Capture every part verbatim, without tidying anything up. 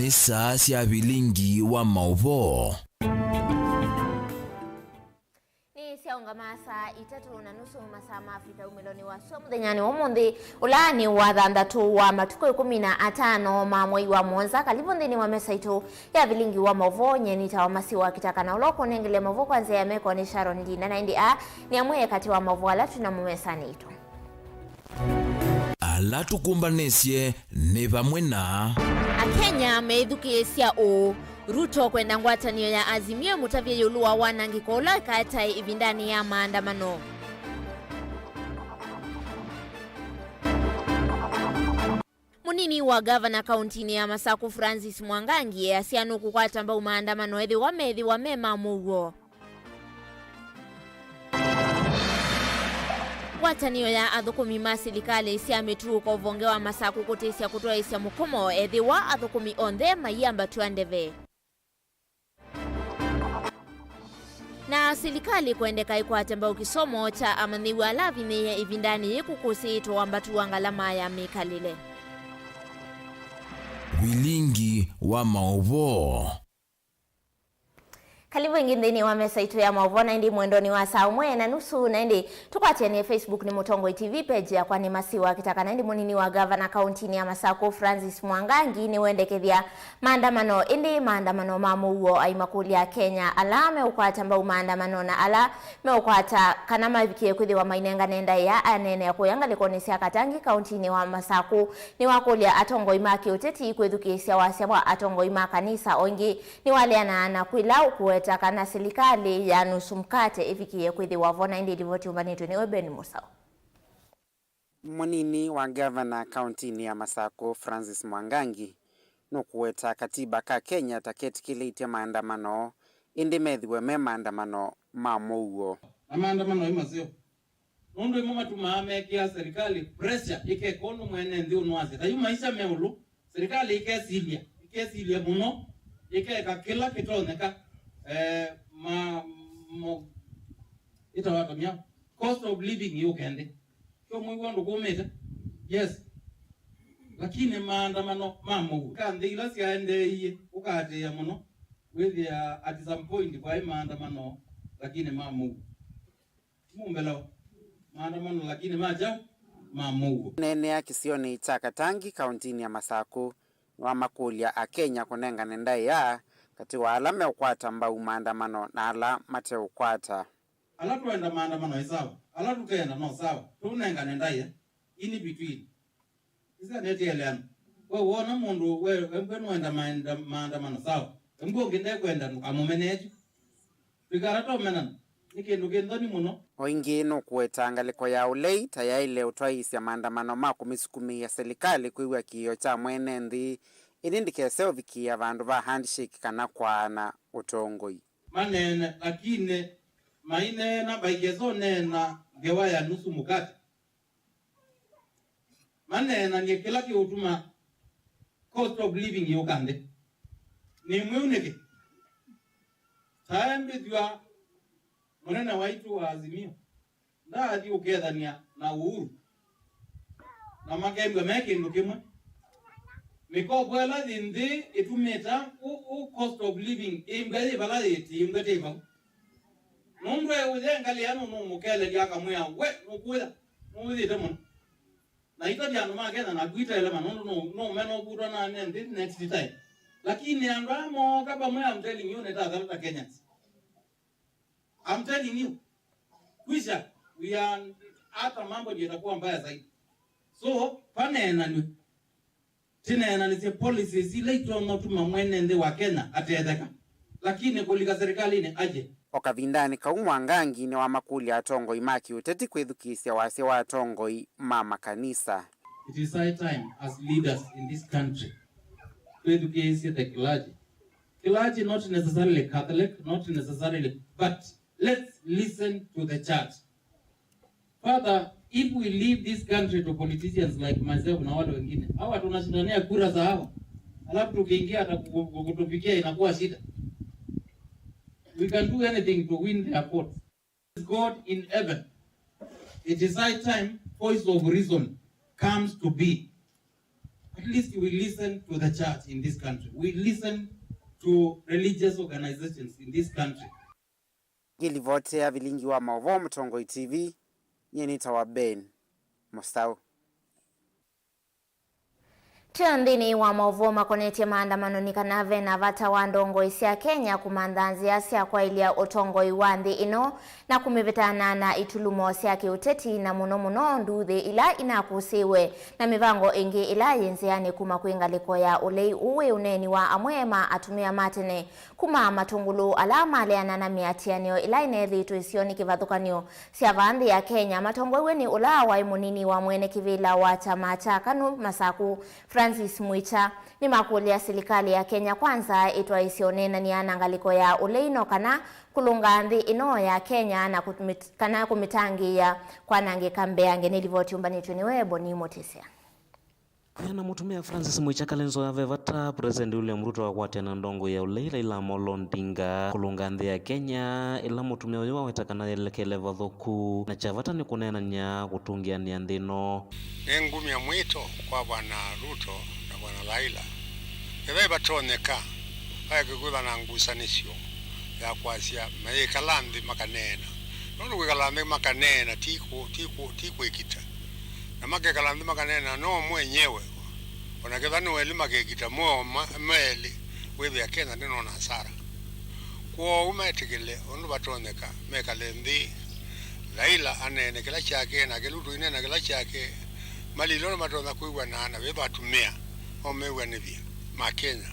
Saa sya vilingi wa maũvoo. Nĩ syaũngama saa itatũ na nusu masaa ma Afrika umĩlonĩ wa sua mũthenyanĩ wa ũmũnthĩ, ũla nĩ wa thanthatũ wa matukũ ĩkũmi na atano ma mwei wa mũonza. Kalivu nthĩnĩ wa mesa itũ ya vilingi wa maũvoo. Nyie nĩtawa Masi wa Kitaka, na ũla ũkũnengele maũvoo kwa nzĩa ya meko nĩ Sharon Ndina, na ĩndĩ aa nĩ amwe katĩ wa maũvoo ala twĩ namo mesanĩ itũ. Ala tũkũmbanĩsye nĩ vamwe na. Akenya meĩthukĩĩsya ũũ, Ruto kwenda ngwatanĩo ya Azimio ĩmũtavye ĩũlũ wa wanangĩko ũla ĩkaetae ĩvindanĩ ya maandamano. Mũnini wa ngavana kauntinĩ ya Masaku Francis Mwangangi easya nũkũkwata mbau maandamano ethĩwa meethĩwa me ma mũuo. Ngwatanĩo ya athũkũmi ma silikalĩ sya mĩtuo kwa ũvonge wa Masaku kũtĩsya kũtwaĩsya mũkomo ethĩwa athũkũmi onthe maiambatw'a ndeve. Na silikalĩ kwendeka ĩkwate mbau kĩsomo kya amanyĩw'a ala avinyĩĩe ĩvindanĩ yĩĩ kũkũsĩĩtwe wambatu wa ngalama ya mĩkalĩle. Vilingi wa maũvoo. Kalivu ĩngĩ nthĩnĩ wa mesa itũ ya maũvoo, na ĩndĩ mwendonĩ wa saa ũmwe na nusu, na ĩndĩ tũkwatĩanĩe Facebook nĩ Mũtongoi T V, page yakwa nĩ Masi wa Kitaka, na ĩndĩ mũnini wa ngavana kauntinĩ ya Masaku Francis Mwangangi nĩwendekethya maandamano, ĩndĩ maandamano ma mũuo. Aimakũlya Akenya ala meũkwata mbau maandamano na ala meũkwata kana mavikie kwĩthĩwa mainengane ndaĩa aneenea kũya ngalĩkonĩ sya Katangi kauntinĩ wa Masaku. Nĩwakũlya atongoi ma kĩũteti kwĩthukĩĩsya wasya wa atongoi ma kanisa. O ĩngĩ nĩwaleanaa na kwĩla ũkũweta kana silikalĩ ya nusu mkate ĩvikĩĩe kwĩthĩwa vo, na ĩndĩ livoti ũmbanĩtwe nĩwe Ben Mũsaũ. Mũnini wa ngavana kauntinĩ ya Masaku Francis Mwangangi nũkũweta katiba ka Kenya ta ketĩkĩlĩtye maandamano, ĩndĩ methĩwe me maandamano ma mũuo. Na maandamano nĩ maseo. Nũndũ ĩmwe matumaa mekĩa serikali pressure ĩkeka ũndũ mwene nthĩ ũnwasya. Ta yu maisha me ũlũ, serikali ĩkesilya, ĩkesilya mũno, ĩkeka kĩla kĩtonyeka, eh, ma, mo, ĩtawatamya, cost of living yũke nthĩ. Kyo mwĩw'a ũndũ kũmĩte? Yes. Lakini maandamano ma mũuo. Ka nthĩ ila syaendeeie ũkaatĩĩa mũno, wĩthĩa at some point kwaĩ maandamano, lakini ma mũuo. Mũmbelao. Maandamano lakini ma kyaũ? Ma mũuo. Neenea kĩsionĩ kya Katangi, kauntinĩ ya Masaku, nĩwamakũlya Akenya kũnengane ndaĩa katĩ wa ala meũkwata mbau maandamano na ala mateũkwata. Ala tũenda maandamano nĩ sawa, ala tũteenda no sawa, tũnengane ndaĩa, in between. Ĩsa nĩ ĩeleano. We wona mũndũ we, we, we nũenda maenda-, maandamano sawa. Embwa ũngĩ ndekwenda ndũkamũmenee tu. Twĩkala tũmenana. Nĩ kĩndũ kĩ nthoni mũno. O ĩngĩ nũkũweta ngalĩko ya ũlei ta yaĩle ũtwaĩĩsya maandamano ma kũmĩsukumĩĩa silikalĩ kwĩw'a kĩĩo kya mwene nthĩ, ĩndĩ ndĩkese ũvikĩĩa vandũ va handshake kana kwaana ũtongoi. Maneene, lakini maineena, maikesa ũneena ngewa ya nusu mkate. Maneenany'e kĩla kĩũtuma cost of living yũka nthĩ. Nĩ mwĩu nĩkĩ? Tae mbĩthw'a mũnene waitũ wa Azimio ndaathi ũkethany'a na Uhuru, na makembwa me kĩndũ kĩmwe. Mĩkopo ĩla yĩ nthĩ ĩtumĩta ũ, ũ cost of living ĩmbwa yĩ vala yĩtĩ, ĩmbwa tĩ vau. Nũndũ eũya ngalĩ ya nũnũmũkelelya akamwĩa, "We, nũkũya, nũwĩthĩte mũno." Na itavya andũ ma Kenya naku itaelema nũndũ nũ, nũmena ũvutwa na ne nthĩ next time. Lakini andũ aya mooka vamwe, I'm telling you, nĩtathala ta Kenyans. I'm telling you. Kwisha, we are, hata mambo ndio itakuwa mbaya zaidi. So, paneenanwe. Tineenanĩsye policies ila itonya ũtuma mwene nthĩ wa Kenya atetheka, lakini kũlika serikalini aje. O kavindanĩ kau, Mwangangi nĩwamakũlya atongoi ma kĩũteti kwĩthukĩĩsya wasya wa atongoi ma makanisa. It is high time as leaders in this country twĩthukĩĩsye the clergy. Clergy, not necessarily Catholic, not necessarily, but let's listen to the church. Father, if we leave this country to politicians like myself na wale wengine, hawa tunashindania kura za hawa, alafu tukiingia hata ku-, ku-, kutufikia inakuwa shida. We can do anything to win their votes. God in heaven, it is high time voice of reason comes to be. At least we listen to the church in this country. We listen to religious organizations in this country. Ngĩlivoti ya vilingi wa maũvoo Mũtongoi T V, nyie nĩtawa Ben Mũsaũ. Twĩ nthĩnĩ wa maũvoo makonetye maandamano, nĩ kana ve na vata wa ndongoi sya Kenya kũmantha nzĩa sya kwaĩlya ũtongoi wa nthĩ ĩno na kũmĩvetana na itulumo sya kĩũteti, na mũno mũno nduuthĩ ila inakũsĩĩwe na mĩvango ĩngĩ ĩla yĩ nzĩanĩ kuma kwĩ ngalĩko ya ũlei. Ũũ wĩ ũneeni wa amwe ma atumĩa ma tene kuma Matũngũlũ ala maleana na mĩatĩanĩo ĩla ĩneethĩĩtwe ĩseo nĩ kĩvathũkany'o sya vaa nthĩ ya Kenya, matongoew'e nĩ ũla waĩ mũnini wa mwene kĩvĩla wa kyama kya KANU Masakũ, Francis Mwicha, nĩmakũlya silikalĩ ya Kenya Kwanza ĩtwaĩsye ũneenany'a na ngalĩko ya ũlei no kana kũlũnga nthĩ ĩno ya Kenya na kũmĩt-, kana kũmĩtangĩĩa kwanangĩka mbeange. Nĩ livoti yũmbanĩtw'e nĩwe Boni Mũtĩsya. Ena mũtumĩa Francis Mwicha Kalonzo ya ve vata President William Ruto akwatĩana na ndongoi ya ũlei Raila Amolo Odinga kũlũnga nthĩ ya Kenya, ĩla mũtumĩa ũyũ waweta kana yelekele vathũku, na kya vata nĩ kũneenany'a kũtũngĩanĩa nthĩ ĩno. Nĩngumya mwĩto kwa Bwana Ruto na Bwana Raila, ethĩwa vatonyeka, vaeke kwĩthwa na ngusanĩsyo ya kwasya mayĩkala nthĩ makaneena. Nũndũ kwĩkala nthĩ makaneena ti kũ-, ti kũ-, ti kwĩkita. Na makekala nthĩ makaneena no mwenyewe, o na ketha nĩ elĩ makekita moo ma-, me elĩ, wĩthĩa Kenya ndĩnona asara. Kwoou metĩkĩle ũndũ vatonyeka, mekale nthĩ, Raila aneene kĩla kyake, nake Ruto aineena kĩla kyake, malilwe nĩmatonya kwĩw'ana na wĩthwa atumĩa o mew'anĩthye ma Kenya,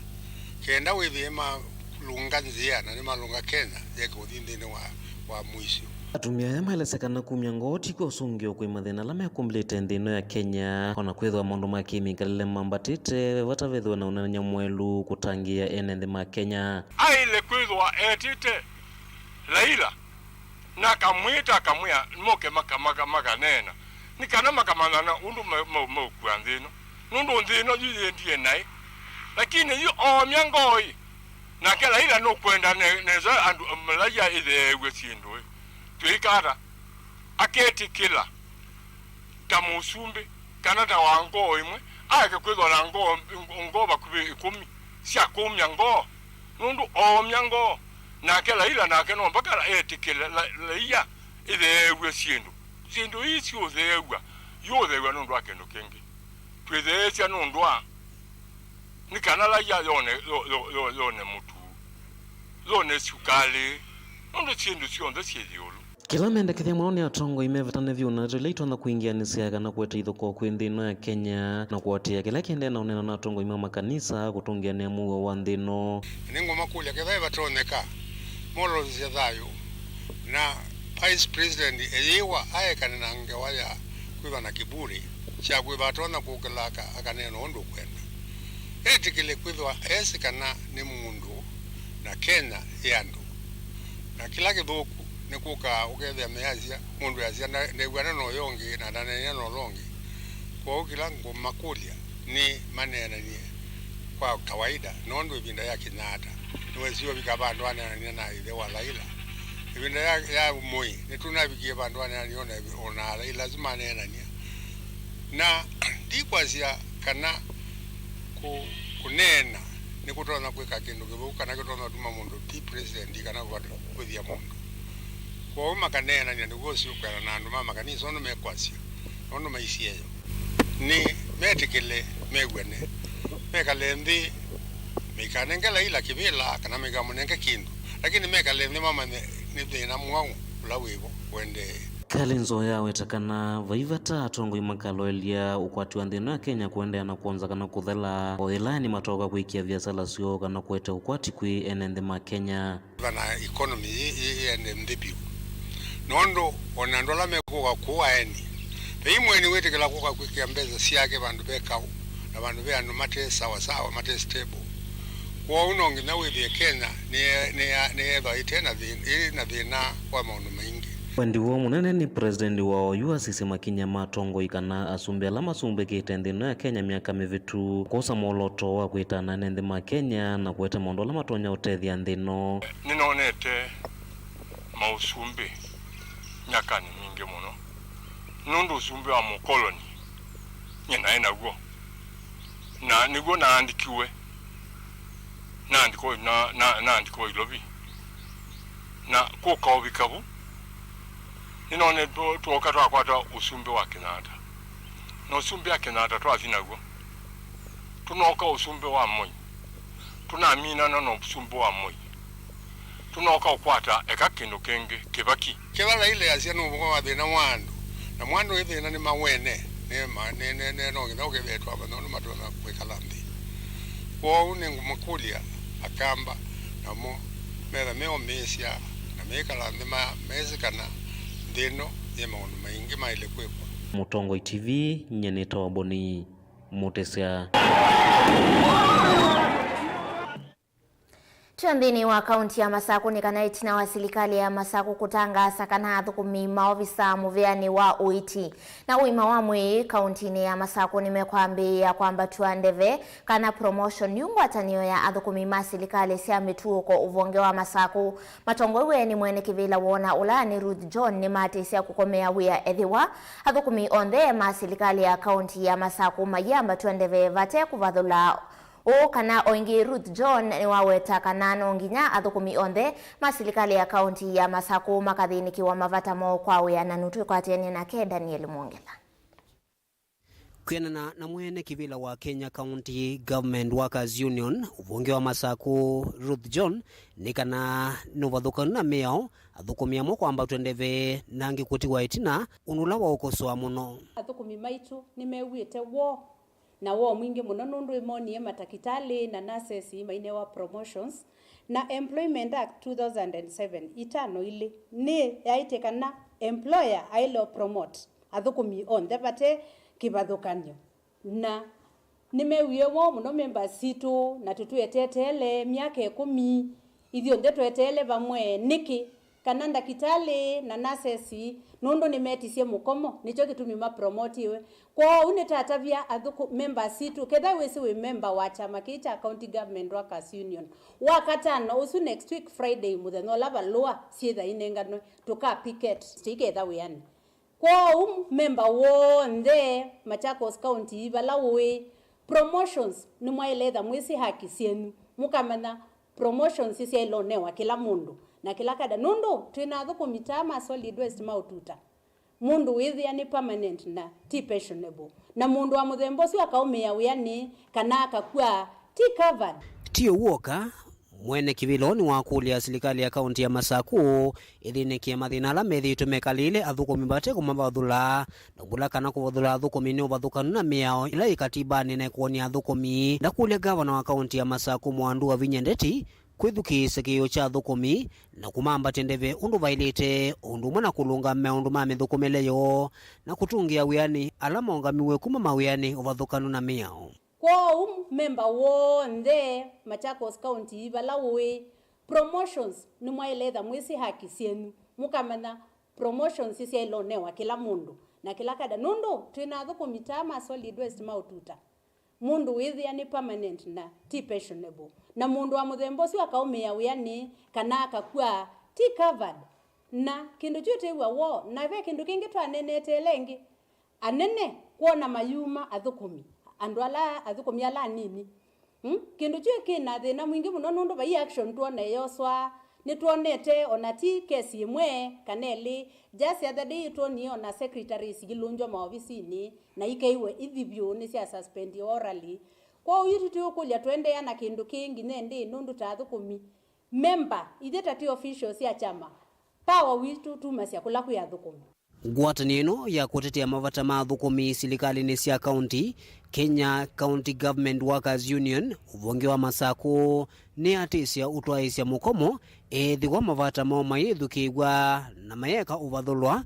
kenda wĩthĩe ma lũnga nzĩa na nĩmalũnga Kenya yeke ũthi nthĩnĩ wa, wa mũisyo. Atumĩa aya maelesya kana kumya ngoo ti kw'o ũsũngĩo kwĩ mathĩna ala mekũmbĩlĩte nthĩ ĩno ya Kenya, o na kwĩthĩwa maũndũ ma kĩmĩkalĩle mambatĩte, ve vata vethĩwe na ũneenany'a mwaĩlu kũtangĩĩa ene nthĩ ma Kenya. Aĩle kwĩthĩwa etĩte Raila na akamwĩta, akamwĩa moke maka-, maka-, makaneena, nĩ kana makamanyana ũndũ me-, me-, meũkua nthĩ ĩno, nũndũ nthĩ ĩno yu yĩendie naĩ. Lakini yu oomya ngoo ĩ, nake Raila nũkwenda ne-, nesa andũ, raia ĩtheew'e syĩndũ ĩ, twĩĩka ata? Aketĩkĩla ta mũsumbĩ kana ta wa ngoo ĩmwe, aeke kwĩthwa na ngoo, ngoo vakuvĩ ĩkũmi sya kũmya ngoo, nũndũ oomya ngoo. Nake Raila nake no mpaka etĩkĩle ra-, raia ĩtheew'e syĩndũ. Syĩndũ ii siũtheew'a, iũtheew'a nũndũ wa kĩndũ kĩngĩ. Twĩtheesya nũndũ wa, nĩ kana raia yone, yo-, yo-, yo-, yone mũtu, yone sukalĩ, nũndũ syĩndũ syonthe syĩ ĩũlũ. Kĩla mendekethya mũno nĩ atongoi mevetane vyũ na ndeto ila itonya kũingĩanĩsya kana kũete ithokoo kwĩ nthĩ ĩno ya Kenya, na kũatĩĩa kĩla kĩendee na ũneena na atongoi ma makanisa kũtũngĩanĩa mũuo wa nthĩ ĩno. Nĩngũmakũlya kethĩwa ĩvatonyeka mololosya thayũ, na Vice President eyĩwa aekane na ngewa ya kwĩthwa na kĩvuli kya kwĩthwa atonya kũkĩla aka-, akaneena ũndũ ũkwenda. Etĩkĩle kwĩthwa esĩ kana nĩ mũndũ na Kenya ĩ andũ. Na kĩla kĩthũku nĩ kũkaa ũkethĩa measya, mũndũ easya nda-, ndew'ana na ũyũ ũngĩ na ndaneenea na ũla ũngĩ. Kwoou kĩla ngũmakũlya nĩ maneenanie kwa kawaida, nũndũ ĩvinda yakinya ata? Nĩwesĩ ũvika vandũ aneenanie na ĩthe wa Raila? Ĩvinda ya, ya Moi, nĩtũnavikie vandũ aneenanie ona, ona Raila asu maneenania. Na ndikwasya kana kũ-, kũneena nĩkũtonya kwĩka kĩndũ kĩthũku kana kĩtonya ũtuma mũndũ ti president kana kũvĩthya mũndũ. Kwoou makaneenany'a nĩw'o ũsyũkwĩana na andũ ma makanisa ũndũ mekwasya, nũndũ maisye yo. Nĩ metĩkĩle, mew'ane, mekale nthĩ, maikanenge Raila kĩvĩla kana maikamũnenge kĩndũ, lakini mekale nthĩ mamanye nĩ thĩna mwaũ ũla wĩvo ũendee. Kalonzo yaweta kana vai vata atongoi makaloelya ũkwati wa nthĩ ĩno ya Kenya kũendeea na kwonza kana kũthela, o yĩla nĩmatooka kwĩkĩa viasala syoo kana kũete ũkwati kwĩ ene nthĩ ma Kenya. Kana economy yĩ, yĩ, yĩende nthĩ vyũ. Nũndũ o na andũ ala mekũka kũu aeni, vai mũeni wĩtĩkĩla kũka kwĩkĩa mbesa syake vandũ ve kaũ na vandũ ve andũ mate sawa sawa, mate stable. Kwoou no nginya wĩthĩe Kenya nĩye-, nĩya-, nĩyeethwa ĩte na thĩ-, ĩ na thĩna wa maũndũ maingĩ. Wendi woo mũnene nĩ President wa oyu asisye makinya ma atongoi kana asumbĩ ala masumbĩkĩte nthĩ ĩno ya Kenya myaka mĩvĩtu, kwosa mwolooto wa kwĩtana na ene nthĩ ma Kenya na kũete maũndũ ala matonya ũtethya nthĩ ĩno. Nĩnonete maũsumbĩ myakanĩ mingĩ mũno, nũndũ ũsumbĩ wa mũkoloni nyie naĩ naw'o. Na nĩw'o naandikiwe, naandĩkwa, na, na, naandĩkwa Ilovi. Na kũka ũvika vu, nĩnone tũ-, twooka twakwata ũsumbĩ wa Kenyatta. Na ũsumbĩ wa Kenyatta twathi naw'o. Tũnooka ũsumbĩ wa Moi. Tũnaminana na ũsumbĩ wa Moi. Tũnooka ũkwata eka kĩndũ kĩngĩ, Kĩvaki. Kĩla Raila easya nĩ ũvongo wa thĩna wa andũ, namo andũ ĩ thĩna nĩmawene, nĩ ma-, nĩ, nĩ, nĩ, no nginya ũkĩvetwa amanya ũndũ matũmĩa kwĩkala nthĩ. Kwoou nĩngũmakũlya Akamba, namo metha meũmĩĩsya na meĩkala nthĩ ma-, mesĩ kana nthĩ ĩno yĩ maũndũ maingĩ maĩle kwĩkwa. Mũtongoi T V, nyie nĩtawa Boni Mũtĩsya. Twĩ nthĩnĩ wa kaunti ya Masakũ, nĩ kana ĩtina wa silikalĩ ya Masakũ kũtangaasa kana athũkũmi maovisa mũvĩanĩ wa ũiiti na ũima wa mwĩĩ kauntinĩ ya Masakũ nĩmekwambĩĩa kwambatw'a ndeve kana promotion yu ngwatanĩo ya athũkũmi ma silikalĩ sya mĩtuũko ũvonge wa Masakũ matongoew'e nĩ mwene kĩvĩla wona ũla nĩ Ruth John nĩmatĩsya kũkomea wĩa ethĩwa athũkũmi onthe ma silikalĩ ya kaunti ya Masakũ mayĩambatw'a ndeve vate kũvathũla Ũũ kana o ĩngĩ, Ruth John nĩwaweta kana no nginya athũkũmi onthe ma silikalĩ ya kaunti ya Masakũ makathĩnĩkĩwa mavata moo kwa wĩananu. Twĩkwatĩanĩe nake Daniel Mwongela. Kwĩanana na mwene kĩvĩla wa Kenya County Government Workers Union, ũvonge wa Masakũ, Ruth John, nĩ kana nĩ ũvathũkanu na mĩao, athũkũmi amwe kwambatw'a ndeve na angĩ kũtiwa ĩtina, ũndũ ũla waũkosoa mũno. Athũkũmi maitũ nĩmew'ĩte woo na woo mwingĩ mũno nũndũ ĩmonie matakitalĩ na nurses mainewa promotions, na Employment Act two thousand and seven itano ilĩ nĩ yaĩtye kana employer aĩle promote athũkũmi onthe vate kĩvathũkany'o, na nĩmewie woo mũno members sitũ, na tũtweteteele myaka ĩkũmi, ithyonthe tweteele vamwe. Nĩkĩ? Kana ndakĩtalĩ na nurses nũndũ nĩmetisye mũkomo, nĩkyo kĩtumi mapromotiwe. Kwoou nĩtatavya athũkũ-, members sitũ, ketha wĩsĩ wĩ member wa kyama kĩĩ kya County Government Workers Union, Wakatano ũsu, next week Friday, mũthenya ũla valũa syĩtha inenganwe, tũka picket, tũiketha wĩanĩ. Kwoou memba w'onthe Machakos County vala ũĩ, promotions nĩmwaĩle ĩtha mwĩsĩ haki syenyu, mũkamanya promotions syaĩle ũnewa kĩla mũndũ na kĩla kada, nũndũ twĩ na athũkũmi ta ma solid waste ma ũtuta, mũndũ wĩthĩa nĩ permanent na ti pensionable, na mũndũ wa mũthemba ũsu akaũmĩa wĩanĩ kana akakw'a, ti covered. Ti ũu w'oka, mwene kĩvĩla ũũ nĩwakũlya silikalĩ ya kaunti ya Masakũ ĩthĩnĩkĩe mathĩna ala methĩĩtwe mekalĩĩle athũkũmi vate kũmavathũla, na kũla kana kũvathũla athũkũmi nĩ ũvathũkanu na mĩao ĩla yĩ katibanĩ na ĩkũany'a athũkũmi. Ndakũlya ngavana wa kaunti ya Masakũ Mwandu Wavinya Ndeti kwĩthukĩĩsya kĩĩo kya athũkũmi na kũmambatya ndeve ũndũ vaĩlĩte, o ũndũ ũmwe na kũlũnga maũndũ ma mĩthũkũmĩle yoo na kũtũngĩa wĩanĩ ala maũngamiw'e kuma mawĩanĩ, ũvathũkanu na mĩao. Kwoou memba w'onthe Machakos County vala ũĩ, promotions nĩmwaĩle ĩtha mwĩsĩ haki syenyu, mũkamanya promotions syaĩle ũnewa kĩla mũndũ na kĩla kada, nũndũ twĩ na athũkũmi ta ma solid waste ma ũtuta, mũndũ wĩthĩa nĩ permanent na ti pensionable, na mũndũ wa mũthemba ũsu akaũmĩa wĩanĩ kana akakw'a, ti covered. Na kĩndũ kyu twĩw'a woo, na ve kĩndũ kĩngĩ twanenete ĩla ĩngĩ, anene kwona mayuma athũkũmi, andũ ala athũkũmi ala anini. Mm? Kĩndũ kyu kĩ na thĩna mwingĩ mũno nũndũ vai action twone yoswa. Nĩtwonete ona ti kesi ĩmwe kana ĩlĩ. Just the other day twonie ona secretaries ilũngywa maovisinĩ na ikeiwe ithi vyũ nĩ sya suspend orally. Kwoou itũ tũikũlya tũendeea na kĩndũ kĩĩ nginya ĩndĩĩ nũndũ ta athũkũmi? Memba, ithyĩ ta twĩ officials sya kyama, power witũ tumasya kũla kwĩ athũkũmi. Ngwatanĩo ĩno ya kũtetea mavata ma athũkũmi silikalĩnĩ sya kaunti, Kenya County Government Workers Union, ũvonge wa Masakũ, nĩyatĩsya ũtwaĩĩsya mũkomo ethĩwa mavata moo mayĩthukĩĩw'a na mayeka ũvathũlwa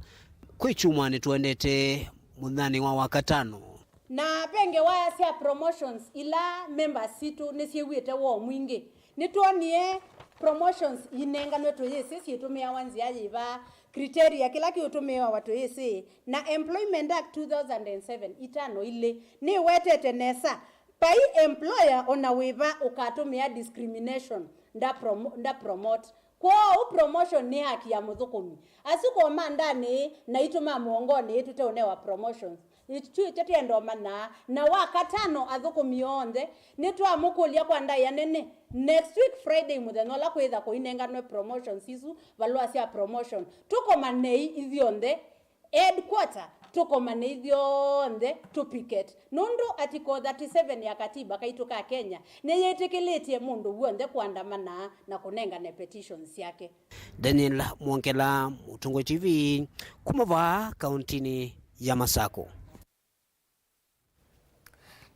kwĩ kyumwanĩ tũendete mũthenyanĩ wa Wakatano. Na ve ngewa sya promotions ila members sitũ nĩsyĩw'ĩte woo mwingĩ. Nĩtwonie promotions inenganwe tũyĩsĩ syĩtũmĩawa nzĩa yĩva, criteria kĩla kĩũtũmĩawa tũyĩsĩ, na Employment Act two thousand and seven itano ilĩ nĩwetete nesa, vai employer ona wĩva ũkatũmĩa discrimination, nda promo-, nda promote Kwoou promotion nĩ haki ya mũthũkũmi. Asu komandanĩ naitũ ma mũongonĩ tũteũnewa promotions. Ĩtw'ĩtwe tĩenda ũmanyaa, na wa katano athũkũmi onthe nĩtwamũkũlya kwa ndaĩa nene. Next week Friday, mũthenya ũla kwĩtha kũinenganwe promotions isu, valũa sya promotion, tũkomanei ithyonthe headquarter, tũkomane ithyonthe tũ picket, nũndũ article thirty-seven ya katiba kaitũ ka Kenya nĩyĩtĩkĩlĩtye mũndũ w'onthe kũandamana na kũnengane petitions syake. Daniel Mwongela, Mũtongoi T V, kuma vaa kauntinĩ ya Masakũ.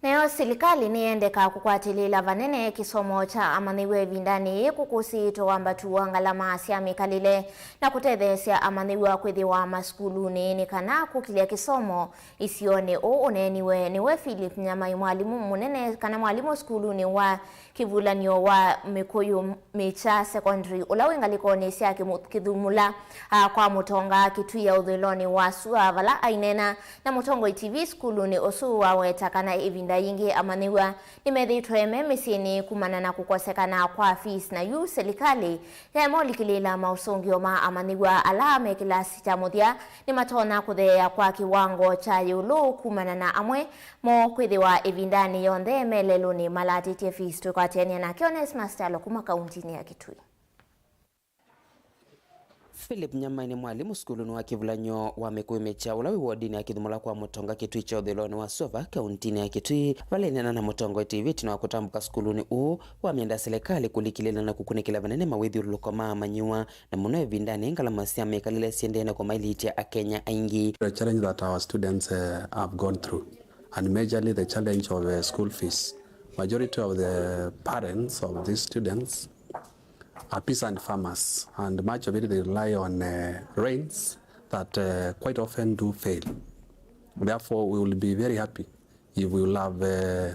Nayo silikalĩ nĩyendekaa kũkwatĩlĩĩla vanene kĩsomo kya amanyĩw'a ĩvindanĩ yĩĩ kũkũsĩĩtwe wambatu wa ngalama sya mĩkalĩle na kũtetheesya amanyĩw'a kwĩthĩwa masukulunĩ nĩ kana kũkilya kĩsomo isionĩ. Ũũ ũneeniwe nĩwe Philip Nyamai, mwalimũ mũnene kana mwalimũ sukulunĩ wa kĩvulanyo wa Mĩkũyũ Mĩkya Secondary, ũla wĩ ngalĩkonĩ sya Kĩmu-, Kĩthumula, a, kwa Mũtonga Kĩtui ya ũthũĩlonĩ wa sua, vala aineena na Mũtongoi T V sukulunĩ ũsu waweta kana ĩvinda yingĩ amanyĩw'a nĩmethĩĩtwe me mĩsyĩnĩ kumana na kũkosekana kwa fees, na yu silikalĩ yaema ũlikĩlĩĩla maũsũngĩo ma amanyĩw'a ala me kĩlasi kya mũthya nĩmatonya kũtheea kwa kĩwango kya ĩũlũ kumana na amwe moo kwĩthĩwa ĩvindanĩ yonthe me lelũnĩ malatĩtye fees. Tũkwatĩanĩa nake Onesmus Kyalo kuma kauntinĩ ya Kitui. Philip Nyamai nĩ mwalimũ sukulunĩ wa kĩvulanyo wa Mĩkũyũ Mĩkya, ũla wĩ wodinĩ ya Kĩthumula kwa Mũtonga Kĩtui kya ũthũĩlonĩ wa sua, kauntinĩ ya Kitui. Vala aineena na Mũtongoi T V ĩtina wa kũtambũka sukulunĩ ũũ, wamenda silikalĩ kũlikĩlĩĩla na kũkunĩkĩla vanene mawĩthyũlũlũko ma amanyĩw'a, na mũno ĩvindanĩ ngalama sya mĩkalĩle syĩendee na kũmailĩtya Akenya aingĩ. The challenge that our students, uh, have gone through, and majorly the challenge of, uh, school fees. Majority of the parents of these students are peasant farmers, and much of it they rely on, uh, rains that, uh, quite often do fail. Therefore, we will be very happy if we will have, uh,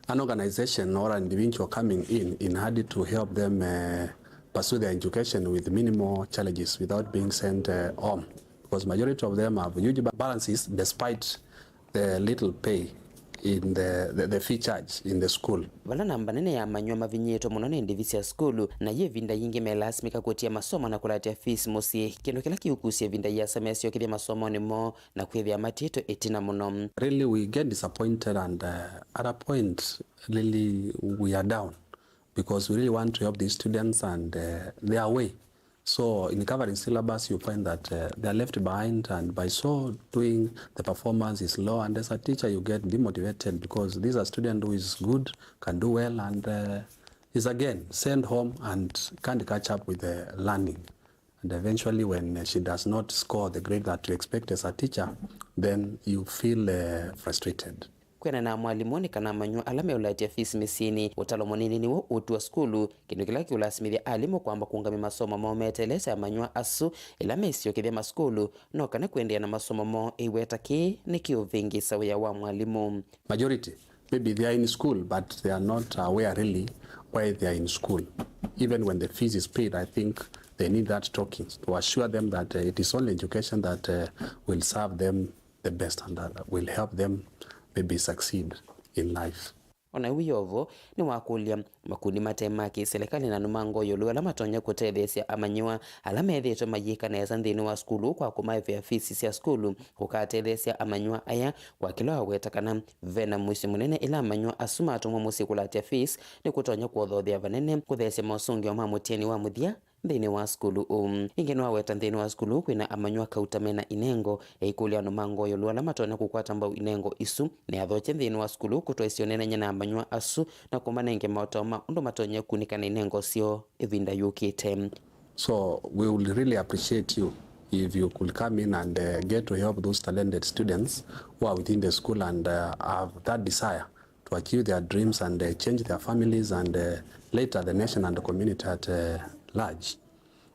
an organization or an individual coming in in order to help them, uh, pursue their education with minimal challenges without being sent, uh, home, because majority of them have huge ba-, balances despite the little pay in the, the, the fee charge in the school. Vala namba nene ya amanyĩw'a mavinyĩĩtwe mũno nĩ ndivi sya sukulu, na yĩ ĩvinda yingĩ melasimĩka kũtia masomo na kũlatya fees mũsyĩ, kĩndũ kĩla kĩũkusya ĩvinda yĩasa mesyokethya masomonĩ moo na kwĩthĩa matiĩtwe ĩtina mũno. Really, we get disappointed, and, uh, at a point, really, we are down because we really want to help these students and, uh, they are away. So in covering syllabus, you find that, uh, they are left behind, and by so doing, the performance is low. And as a teacher, you get demotivated because this is a student who is good, can do well, and, uh, is again sent home and can't catch up with the learning. And eventually, when, uh, she does not score the grade that you expect as a teacher, then you feel, uh, frustrated. Kwĩanana na mwalimũ, nĩ kana amanyĩw'a ala meũlatya fees mĩsyĩnĩ, ũtalo mũnini nĩw'o ũtua sukulu, kĩndũ kĩla kĩũlasimĩthya alimũ kwamba kũũngamya masomo moo meteelete amanyĩw'a asu ĩla mesyokethya masukulu, no kana kũendeea na masomo moo. Ĩweta kĩĩ nĩkĩũvĩngĩĩsa wĩa wa mwalimũ. Majority, maybe they are in school, but they are not aware really why they are in school. Even when the fees is paid, I think they need that talking to assure them that, uh, it is only education that, uh, will serve them the best and that will help them maybe succeed in life. O na wĩ o vo, nĩwakũlya makundi mate ma kĩ-silikalĩ na nũmango ĩũlũ ala matonya kũtetheesya amanyĩw'a ala methĩĩtwe mayĩka nesa nthĩnĩ wa sukulu kwa kũmaĩvĩa fees sya sukulu kũkatetheesya amanyĩw'a aya, kwa kĩla waweta kana ve na mũisyo mũnene ĩla amanyĩw'a asu matũmwa mũsyĩ kũlatya fees nĩkũtonya kũothothea vanene kũtheesya mosũngĩo ma mũtiani wa mũthya nthĩnĩ wa sukulu ũũ. Ĩngĩ nĩwaweta nthĩnĩ wa sukulu ũũ kwĩna amanyĩw'a kauta mena inengo. Eĩkũlya nũmango ĩũlũ ala matonya kũkwata mbau inengo isu, nĩathokye nthĩnĩ wa sukulu ũũ kũtwaĩsya ũneenany'a na amanyĩw'a asu na kũmanenge maũtao ma ũndũ matonya kũkunĩka na inengo syoo ĩvinda yũkĩte. So we would really appreciate you if you could come in and, uh, get to help those talented students who are within the school and, uh, have that desire to achieve their dreams and, uh, change their families and, uh, later the nation and the community at, uh, large.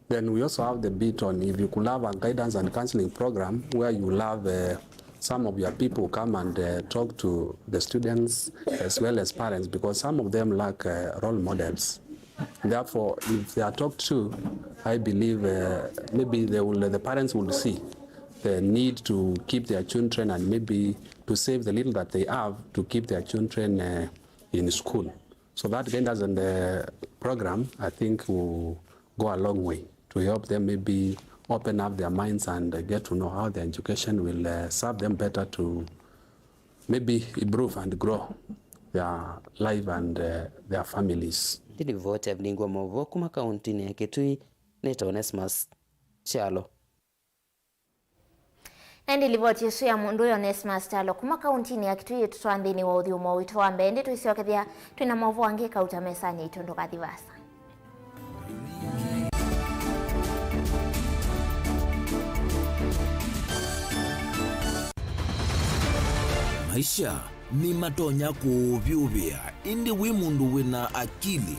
Then we also have the bit on if you could have a guidance and counseling program where you will have, uh, some of your people come and, uh, talk to the students as well as parents, because some of them lack, uh, role models. Therefore, if they are talked to, I believe, uh, maybe they will, the parents will see the need to keep their children and maybe to save the little that they have to keep their children, uh, in school. So that guidance and the program, I think, will, go a long way to help them maybe open up their minds and, uh, get to know how their education will, uh, serve them better to maybe improve and grow their life and, uh, their families. Nĩ livoti ya vilingi wa maũvoo kuma kauntinĩ ya Kitui, nĩtawa Onesmus Kyalo. Na ĩndĩ livoti ĩsu ya mũndũ ũyũ Onesmus Kyalo kuma kauntinĩ ya Kitui ĩtũtwaa nthĩnĩ wa ũthyũmũo witũ wa mbee. Ĩndĩ twĩsyokethya twĩ na maũvoo angĩ kauta mesanĩ yaitũ, ndũkathi vaasa. Maisha nĩmatonya kũũvyũvĩa, ĩndĩ wĩ mũndũ wĩna akili,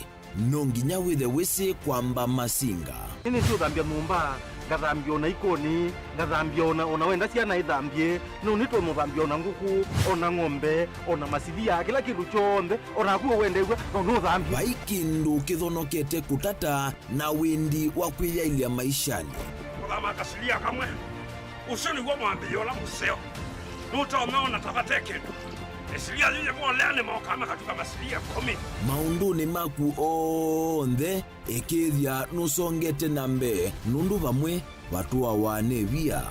no nginya wĩthe wĩsĩ kwamba masinga. Nĩnĩsĩ ũthambya nyũmba, ngathambya ona ikoni, ngathambya ona, ona wenda syana ithambye, no nĩtũmũthambya ona ngũkũ, ona ng'ombe, ona masilia, kĩla kĩndũ kyonthe, ona naku wendeew'a, no nũthambye. Vai kĩndũ kĩthonokete kũtata na wĩndi wa kwĩyaĩlya maishanĩ. Kũthama kasilia kamwe. Ũsu nĩw'o mwambĩĩo ũla mũseo. Nũtonya ona ta vate kĩndũ. Ĩsilia yĩĩ yĩvoleanĩ mokaa makatuka masilia ĩkũmi. Maũndũnĩ maku onthe, ĩkĩĩthya nũsongete na mbee, nũndũ vamwe vatũawa nĩ via.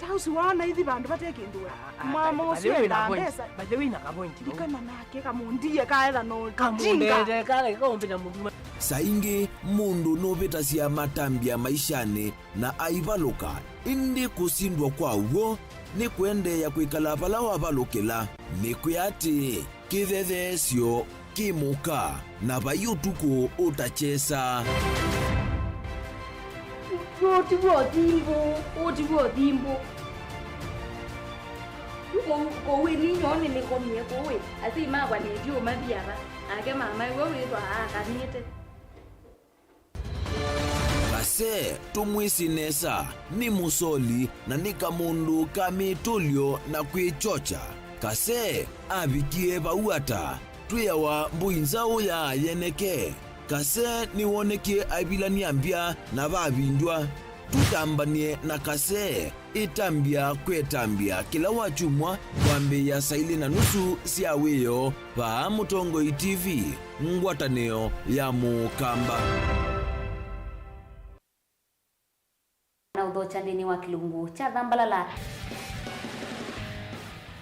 Ta ũsu waona ithi vandũ vate kĩndũ we. Ah, ah, mama ũsu endaa mbesa. By the way, na kavointi. Ndikana nake kamũndie kaetha no kamũndete kale kaũmbĩ na mũthuma. Saa ingĩ mũndũ nũvĩtasya matambya maishanĩ na aivalũka, ĩndĩ kũsindwa kwa w'o nĩ kũendeea kwĩkala vala wavalũkĩla. Nĩkwĩa atĩĩ, kĩthetheesyo kĩ mũka, na vai ũtukũ ũtakyesa. Ũũ tiw'o ũthimbũ, ũũ tiw'o ũthimbũ. Kũu, kũu ĩ ninyoo nĩnĩkomie kũu ĩ, asyai makwa nĩndiũmathi ava, nake mama ĩwe wĩthwa aakanĩte. Kase tũmwĩsĩ nesa, nĩ mũsoli na nĩ kamũndũ ka mĩtũlyo na kwĩkyokya. Kase avikie vau ata? Twĩawa mbũi nzaũ ya yeneke. Kase nĩwonekie aivilany'a mbya na vavindywa. Tũtambany'e na Kase. Ĩtambya kwĩtambya kĩla wakyumwa kwambĩĩa saa ilĩ na nusu sya wĩoo vaa Mũtongoi T V, ngwatanĩo ya Mũkamba. Na ũthokya nthĩnĩ wa kĩlungu kya Thambalala.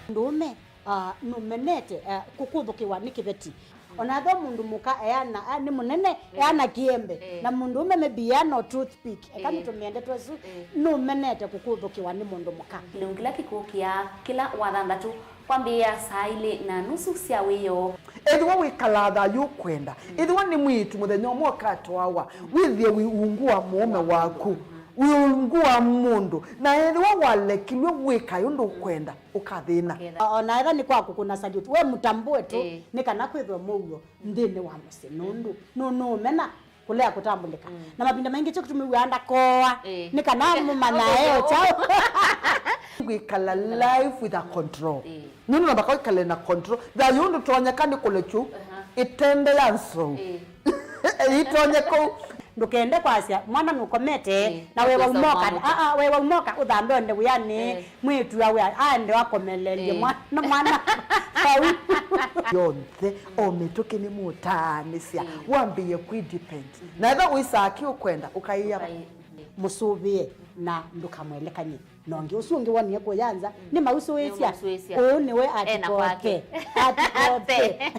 Mũndũũme, ah, nũmenete, ah, kũkũthũkĩwa nĩ kĩveti. Ona ethĩwa mũndũ mũka eana, a, nĩ mũnene, eh, eana kĩembe, eh, na mũndũũme maybe eana o toothpick, eka, eh, nĩtũmĩe ndeto ĩsu, eh, nũmenete kũkũthũkĩwa nĩ mũndũ mũka. Kĩlungu kĩla kĩkũkĩa kĩla wathanthatũ kwambĩĩa saa ilĩ na nusu sya wĩoo. Ethĩwa wĩkalaa thayũ ũkwenda, mm, ethĩwa nĩ mwĩĩtu mũthenya ũmwe ũkatwawa, mm, wĩthĩe wĩ ungu wa mũũme waku, mm, wĩ ungu wa mũndũ, na ethĩwa walekilw'e wĩkae ũndũ ũkwenda, ũkathĩna. Ũkethĩa. O-, ona etha nĩ kwa kũkũna salute, we mũtambũe tu, ĩĩ, nĩ kana kwĩthwe mũuo nthĩnĩ wa mũsyĩ, nũndũ nũ-, nũũmena kũlea kũtambũlĩka. Mm. Na mavinda maingĩ kyo kĩtũmĩw'aa ndakoa, ĩĩ, nĩ kana mũmanyae o kyaũ. Gwĩkala life with a control. Ĩĩ. Nũndũ namba kwĩkale na control. Thayũ ndũtonyeka nĩ kũlekyu, aha, ĩtende ya nsou. Ĩĩ. Ĩtonye kũu. Ndũkende kwasya, mwana nũkomete, ĩĩ, na we waumoka, aa, we waumoka, ũthambe ũende wĩanĩ, ĩĩ, mwĩĩtu awe aende akomelelye, ĩĩ, mwana, mwana vau. Yonthe, o mĩtũkĩ nĩmũtaanĩsya, ĩĩ, wambĩĩe kwĩ depend. Mhm. Na ethwa wĩsaa kĩ ũkwenda, ũkaĩa. Ũkaĩ-, mhm, mũsũvĩe na ndũkamwelekany'e. Na ũngĩ ũsu ũngĩ wonie kũya nza, mm, nĩmausũĩsya. Nĩmausũĩsya. Ũũ nĩwe ena kwake. Atikoke. Atikoke.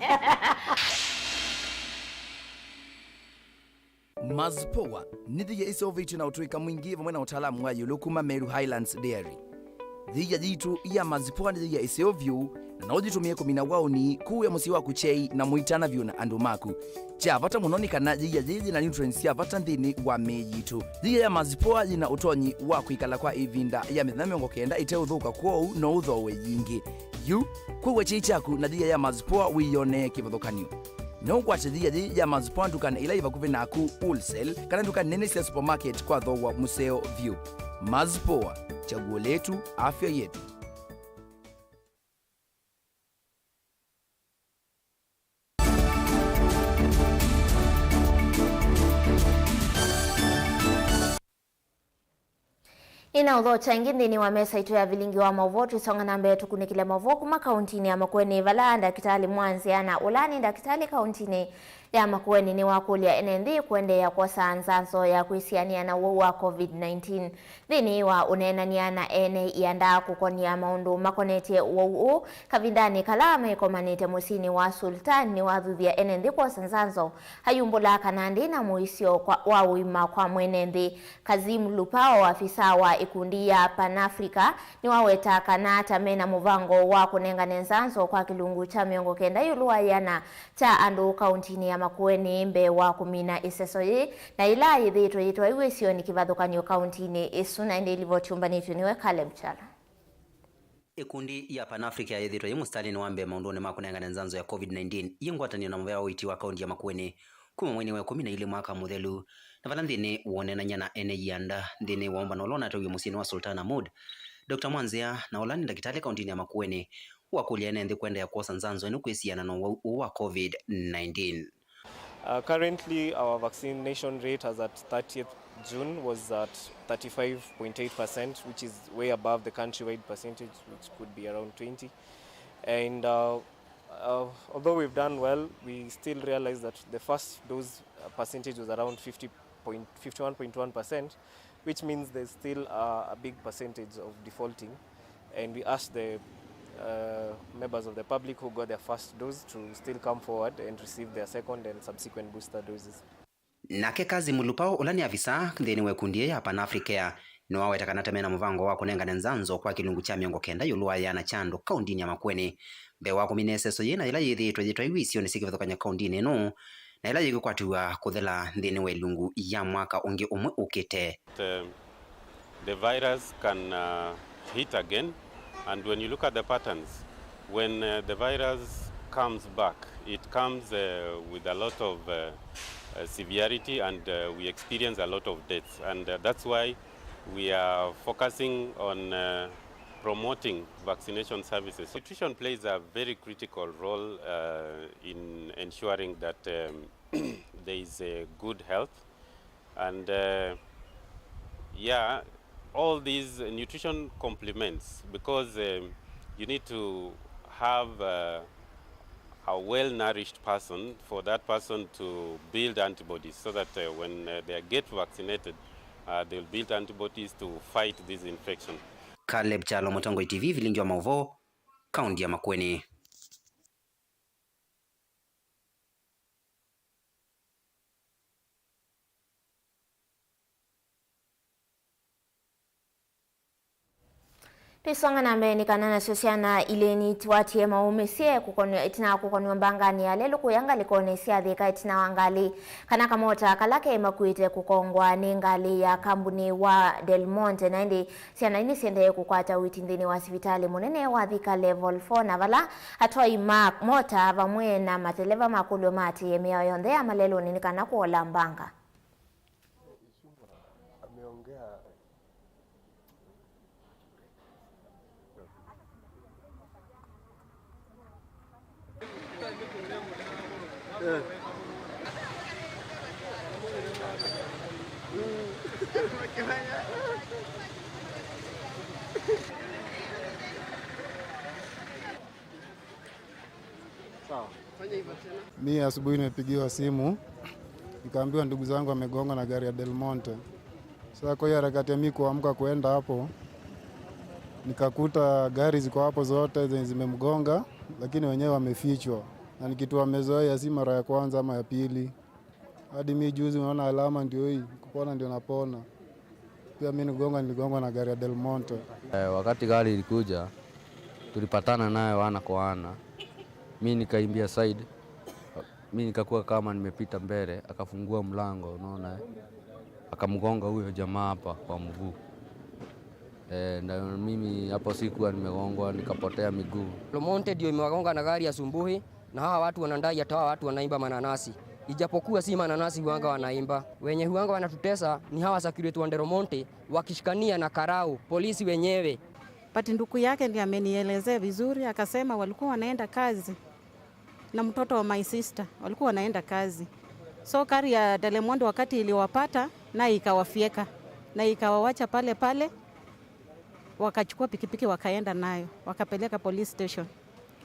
Mazipoa nĩ thia ĩseũvĩtw'e na ũtũĩka mwingĩ vamwe na ũtaalamu wa ĩũlũ kuma Meru Highlands Dairy. Thia yitũ ya Mazipoa nĩ thia ĩseo vyũ, na no ũyĩtũmĩe kũmina waũni, kũĩa mũsyĩ waku kyei, na mũitana vyũ na andũ maku. Kya vata mũno nĩ kana yĩia yĩĩ yĩna nutrients sya vata nthĩnĩ wa mĩĩ yitũ. Yĩia ya Mazipoa yĩna ũtonyi wa kwĩkala kwa ĩvinda ya mĩthenya mĩongo kenda ĩteũthũka, kwoou no ũthooe yingĩ. Yu, kwĩw'a kyei kyaku na yĩia ya Mazipoa wĩyonee kĩvathũkany'o. No ũkwate yĩia yĩĩ ya Mazipoa ndukanĩ ila yĩ vakuvĩ naku, wholesale, kana nduka nene sya supermarket kwa thooa mũseo vyũ. Mazipoa, chaguo letu, afya yetu. Ĩna ũthokya ĩngĩ nthĩnĩ wa mesa itũ ya vilingi wa maũvoo, twĩsonga na mbee tũkunĩkĩle maũvoo kuma kauntinĩ ya Makueni, vala ndakĩtalĩ mwanzĩana ũla nĩ ndakĩtalĩ kauntinĩ ya Makueni nĩwakũlya ene nthĩ kũendeea kwosa nzanzo ya kwĩsianĩa na ũwau wa COVID nineteen. Nthĩnĩ wa ũneenany'a na ene ianda kũkonia maũndũ makonetye ũwau ũũ, kavindanĩ kala mekomanĩte mũsyĩnĩ wa Sultan, nĩwathuthya ene nthĩ kwosa nzanzo, ayumbũla kana ndĩ na mũisyo kwa, wa ũima kwa mwene nthĩ. Kazim Lupao, afisa wa ĩkundi ya Pan Africa, nĩwaweta kana ta mena mũvango wa kũnengane nzanzo kwa kĩlungu kya mĩongo kenda ĩũlũ wa ĩana kya andũ kauntinĩ ya Makueni mbee wa kũmina ĩseso yĩĩ, na yĩla yĩthĩĩtwe yĩtwaiw'e isionĩ kĩvathũkany'o kauntinĩ ĩsu. Na ĩndĩ livoti yũmbanĩtw'e nĩwe Caleb Kyalo. Ĩkundi ya Pan Africa yĩthĩĩtwe yĩ mũsitalĩnĩ wa mbee maũndũnĩ ma kũnengane nzanzo ya COVID nineteen yĩ ngwatanĩo na mũvea wa ũiiti wa kaunti ya Makueni kuma mweinĩ wa ĩkũmi na ilĩ mwaka mũthelu, na vala nthĩnĩ wa ũneenany'a na ene ianda nthĩnĩ wa ũmbano ũla ũnateuie mũsyĩnĩ wa Sultan Ahmud, Doctor Mwanzĩa, na ũla nĩ ndakĩtalĩ kauntinĩ ya Makueni, wakũlya ene nthĩ kũendeea kwosa nzanzo ĩno kwĩsiana na ũwau ũũ wa COVID nineteen. Uh, currently, our vaccination rate as at thirtieth June was at thirty-five point eight percent, which is way above the countrywide percentage, which could be around twenty. And, uh, uh, although we've done well, we still realize that the first dose, uh, percentage was around fifty point, fifty-one point one percent, which means there's still a, a big percentage of defaulting. And we ask the, uh, members of the public who got their first dose to still come forward and receive their second and subsequent booster doses. Nake Kazim Lupao, ũla nĩ avisa nthĩnĩ wa ĩkundi yĩĩ ya Pan Africa, nĩwaweta kana ta mena mũvango wa kũnengane nzanzo kwa kĩlungu kya mĩongo kenda ĩũlũ wa ĩana kya andũ kauntinĩ ya Makueni mbee wa kũmina ĩseso yĩĩ, na yĩla yĩthĩĩtwe yĩtwaiw'e isionĩ syĩ kĩvathũkany'o kauntinĩ ĩno, na ĩla yĩkwatĩw'a kũthela nthĩnĩ wa ĩlungu ya mwaka ũngĩ ũmwe ũkĩte. The, the virus can, uh, hit again, and when you look at the patterns, when, uh, the virus comes back, it comes, uh, with a lot of, uh, uh, severity, and, uh, we experience a lot of deaths, and, uh, that's why we are focusing on, uh, promoting vaccination services. Nutrition plays a very critical role, uh, in ensuring that, um, there is a good health, and, uh, yeah, all these nutrition complements, because, um, you need to have, uh, a well-nourished person for that person to build antibodies, so that, uh, when, uh, they get vaccinated, uh, they'll build antibodies to fight this infection. Caleb Kyalo, Mũtongoi T V, vilingi wa maũvoo, kaunti ya Makueni. Twĩsonga na mbee, nĩ kana nasyo syana ilĩ nitiwatie maumĩsye kũkonw'a, ĩtina wa kũkonw'a mbanganĩ ya lelũ kũya ngalĩkonĩ sya Thika ĩtina wa ngalĩ kana kamota kala ke makuĩte kũkongwa nĩ ngalĩ ya kambunĩ wa Del Monte, na ĩndĩ syana ii nĩsiendee kũkwata ũiiti nthĩnĩ wa sivitalĩ mũnene wa Thika Level four, na vala atwai ma mota vamwe na mateleva makũlw'a maatĩĩe mĩao yonthe ya malelũnĩ nĩ kana kũola mbanga. Ameongea. Sawa. Mi asubuhi nimepigiwa simu, nikaambiwa ndugu zangu wamegongwa na gari ya Del Monte. Sasa kwa hiyo harakati ya mi kuamka kuenda hapo, nikakuta gari ziko hapo zote zenye zimemgonga, lakini wenyewe wamefichwa. Na ni kitu wamezoea, si mara ya kwanza ama ya pili. Hadi mi juzi, unaona alama ndio hii, kupona ndio napona. Pia mi nigonga, niligongwa na gari ya Del Monte. Eh, wakati gari ilikuja, tulipatana naye ana kwa ana. Mi nikaimbia side, mi nikakuwa kama nimepita mbele, akafungua mlango, unaona, eh. Akamgonga huyo jamaa hapa kwa mguu. Eh, na mimi hapo sikuwa nimegongwa, nikapotea miguu. Del Monte ndio imewagonga na gari asubuhi. Na hawa watu wanadai ati hawa watu wanaimba mananasi, ijapokuwa si mananasi huanga wanaimba. Wenye huanga wanatutesa ni hawa security wa Del Monte wakishikania na karau, polisi wenyewe. But ndugu yake ndiye amenielezea vizuri, akasema walikuwa wanaenda kazi na mtoto wa my sister, walikuwa wanaenda kazi. So gari ya Del Monte wakati iliwapata, naye ikawafyeka, na ikawawacha pale pale, wakachukua pikipiki wakaenda nayo, wakapeleka police station.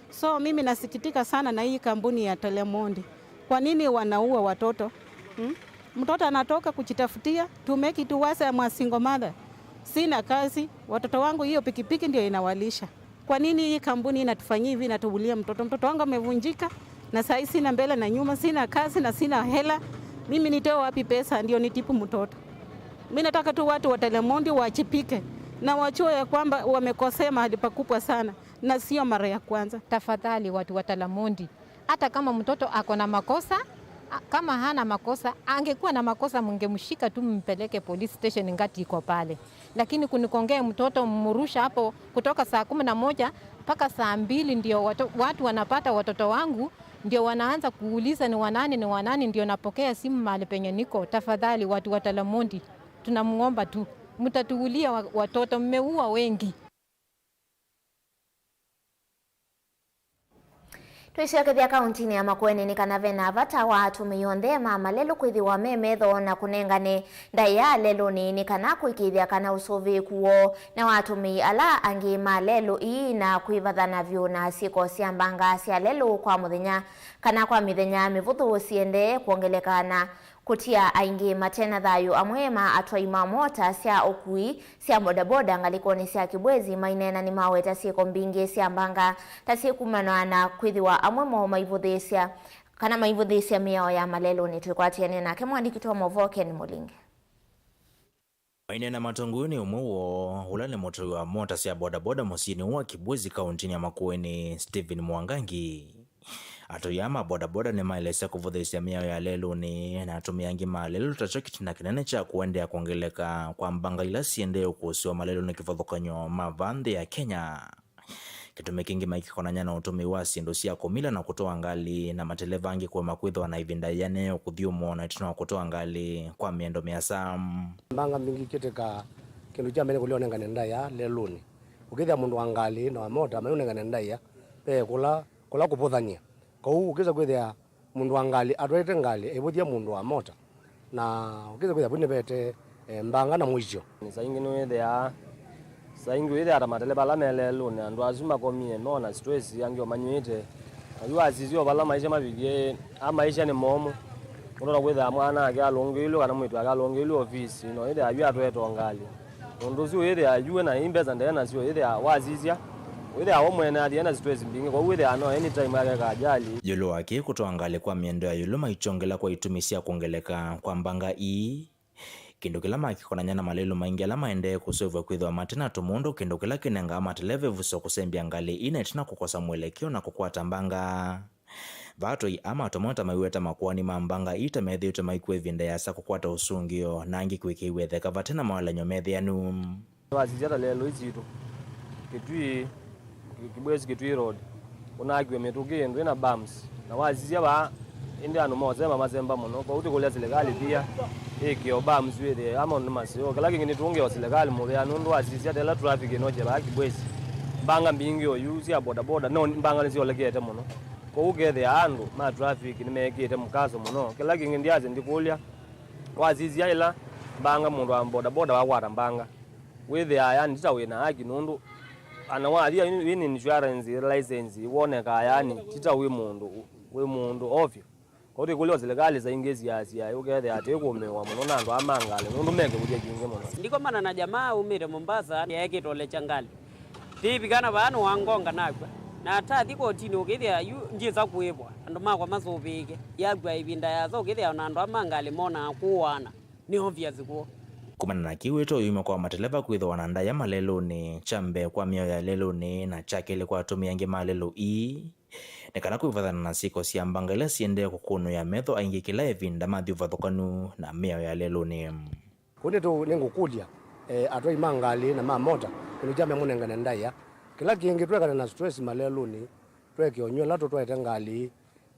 So mimi nasikitika sana na hii kampuni ya Del Monte. Kwa nini wanaua watoto? Hmm? Mtoto anatoka kujitafutia, to make it worse, I'm a single mother. Sina kazi, watoto wangu hiyo pikipiki ndio inawalisha. Kwa nini hii kampuni inatufanyia hivi, inatuulia mtoto? Mtoto wangu amevunjika, na saa hii sina mbele na nyuma, sina kazi na sina hela. Mimi nitoe wapi pesa ndio nitibu mtoto? Mimi nataka tu watu wa Telemondi wajibike na wajue ya kwamba wamekosea mahali pakubwa sana, na sio mara ya kwanza. Tafadhali, watu wa Talamondi, hata kama mtoto ako na makosa, a-, kama hana makosa, angekuwa na makosa, mngemshika tu, mpeleke police station, ngati iko pale. Lakini kunikongea mtoto, mmurusha hapo kutoka saa kumi na moja mpaka saa mbili, ndio watu, watu wanapata watoto wangu, ndio wanaanza kuuliza ni wanani, ni wanani, ndio napokea simu mahali penye niko. Tafadhali, watu wa Talamondi, tunamuomba tu, mtatuulia wa-, watoto, mmeua wengi. Twĩsyokethya kauntinĩ ya Makueni nĩ kana ve na vata wa atũmĩi onthe ma malelũ kwĩthĩwa me metho na kũnengane ndaĩa lelũnĩ nĩ kana kũĩkĩĩthya kana ũsũvĩĩku woo na wa atũmĩi ala angĩ ma lelũ ii na kwĩvathana vyũ na syĩko sya mbanga sya lelũ kwa mũthenya kana kwa mĩthenya mĩvũthũ siendee kwongeleka na kũtia aingĩ mate na thayũ. Amwe ma atwai ma mota sya ũkui sya bodaboda ngalĩkonĩ sya Kibwezi maineena nĩmaweta syĩko mbingĩ sya mbanga ta syĩkumanwa na kwĩthĩwa amwe moo maivũthĩĩsya kana maivũthĩĩsya mĩao ya malelũnĩ. Twĩkwatĩanĩe nake mũandĩki wa maũvoo Ken Mũlinge. Maineena matongoi nĩ ũmwe woo, ũla nĩ mũtwai wa mota sya bodaboda mũsyĩnĩ wa Kibwezi, kauntinĩ ya Makueni, Stephen Mwangangi. Atwai aa ma bodaboda nĩmaelesya kũvũthĩĩsya mĩao ya lelũnĩ na atũmĩi angĩ ma lelũ takyo kĩtina kĩnene kya kũendeea kwongeleka kwa mbanga ila siendee ũkũsĩwa malelũnĩ kĩvathũkany'o ma va nthĩ ya Kenya. Kĩtumi kĩngĩ maikĩkonany'a na ũtũmĩi wa syĩndũ sya kũmila na kũtwaa ngalĩ na mateleva angĩ kũema kwĩthĩwa na ĩvinda yĩanĩe ũkũthyũmũa na ĩtina wa kũtwaa ngalĩ kwa mĩendo mĩasa. Mbanga mbingĩ kĩtĩkaa kĩndũ kya mbee nĩ kũlea ũnengane ndaĩa lelũnĩ. Ũkĩthĩa mũndũ wa ngalĩ na wa mota mayũnengane ndaĩa, ve kũla, kũla kũvũthany'a. Kwoou ũkĩsa kwĩthĩa mũndũ wa ngalĩ atwaĩte ngalĩ aivũthya mũndũ wa mota, na ũkĩsa kwĩthĩa vu nĩvete, eh, mbanga na mũisyo. Saa ingĩ nĩwĩthĩaa, saa ingĩ wĩthĩaa ta mateleva ala me lelũnĩ, andũ asu makomie, mona stress, angĩ o manyw'ĩte. Na yu wasisya o vala maisha mavikie, a maisha nĩ momũ. Ũtonya kwĩthĩa mwanake alũngĩilw'e kana mwĩĩtu wake alũngĩilw'e ovisi, no wĩthĩa yu atwaĩtwe ngalĩ. Ũndũ ũsu wĩthĩa yu na ii mbesa ndee nasyo, wĩthĩa wasisya, wĩthĩa we mwene athi ena stress mbingĩ, kwoou wĩthĩa no anytime akeka ajali. Ĩũlũ wa kĩĩ kũtwaa ngalĩ kwa mĩendo ya ĩũlũ maikyongela kwa itumi sya kwongeleka kwa mbanga ii, kĩndũ kĩla makĩkonany'a na malelũ maingĩ ala maendee kũseũvw'a kwĩthĩwa mate na tũmũndũ, kĩndũ kĩla kĩnengaa mateleva ĩvuso kũsembya ngalĩ ii na ĩtina kũkosa mwelekeo na kũkwata mbanga. Vaa atwai aa ma tũmota maiweta makoani ma mbanga ii ta methĩĩtwe maikw'a ĩvinda yĩasa kũkwata ũsũngĩo na angĩ kwĩkĩĩw'a ĩtheka vate na mawalany'o methĩanu. Wasisya ta lelũ ii sitũ, Kitui, Ki-, Kibwezi Kitui Road, kũnaakiwe mĩtũkĩ ĩndũ ĩna bumps, na wasisya vaa ĩndĩ andũ mosemba masemba mũno, kwoou tũkũlya silikalĩ pia ĩkĩe o bumps wĩthĩe aa maũndũ nĩ maseo. Kĩla kĩngĩ nĩtũngĩe o silikalĩ mũvea nũndũ wasisya ta ĩla traffic ĩnokye vaa Kibwezi, mbanga mbingĩ oyu sya bodaboda, no mbanga nĩsyolekete mũno. Kwoou ũkethĩa andũ ma traffic nĩmekĩte mũkaso mũno. Kĩla kĩngĩ ndyasye ndikũlya, wasisya ĩla mbanga mũndũ wa bodaboda wakwata mbanga, wĩthĩaa yani ti ta wĩ na haki nũndũ ana wathi wĩ na insurance, license, wonekaa yani ti ta wĩ mũndũ, wĩ mũndũ ovyo. Kwoou twĩkũlya o silikalĩ saa ingĩ siasya ũkethĩa atĩ ĩkũũmĩĩwa mũno na andũ aa ma ngalĩ nũndũ me kĩvũthya kingĩ mũno. Ndikomana na jamaa aumĩte Mombasa, eekĩte ũlekya ngalĩ. Ndĩvikana vaa nĩwangonga nakw'a. Na atathi kotinĩ ũkĩthĩa yu ndyĩsa kũĩvwa, andũ makwa masũvĩĩke. Yakw'a ĩvinda yĩasa ũkĩthĩa ona andũ aa ma ngalĩ monaa kũũaana. Nĩ obvious kw'o. Kumana na kĩu, wĩto ũyumya kwa mateleva kwĩthĩwa na ndaĩa malelũnĩ, kya mbee kwa mĩao ya lelũnĩ, na kya kelĩ kwa atũmĩi angĩ ma lelũ ii, nĩ kana kwĩvathana na syĩko sya mbanga ila siendee kũkũnũĩa metho aingĩ kĩla ĩvinda mathi ũvathũkanu na mĩao ya lelũnĩ. Kũu nĩtũ-, nĩngũkũlya, eh, atwai ma ngalĩ na ma mota, kĩndũ kya mbee mũnengane ndaĩa. Kĩla kĩngĩ, twekane na stress malelũnĩ, tweke ũnyw'e ũla tũtwaĩte ngalĩ,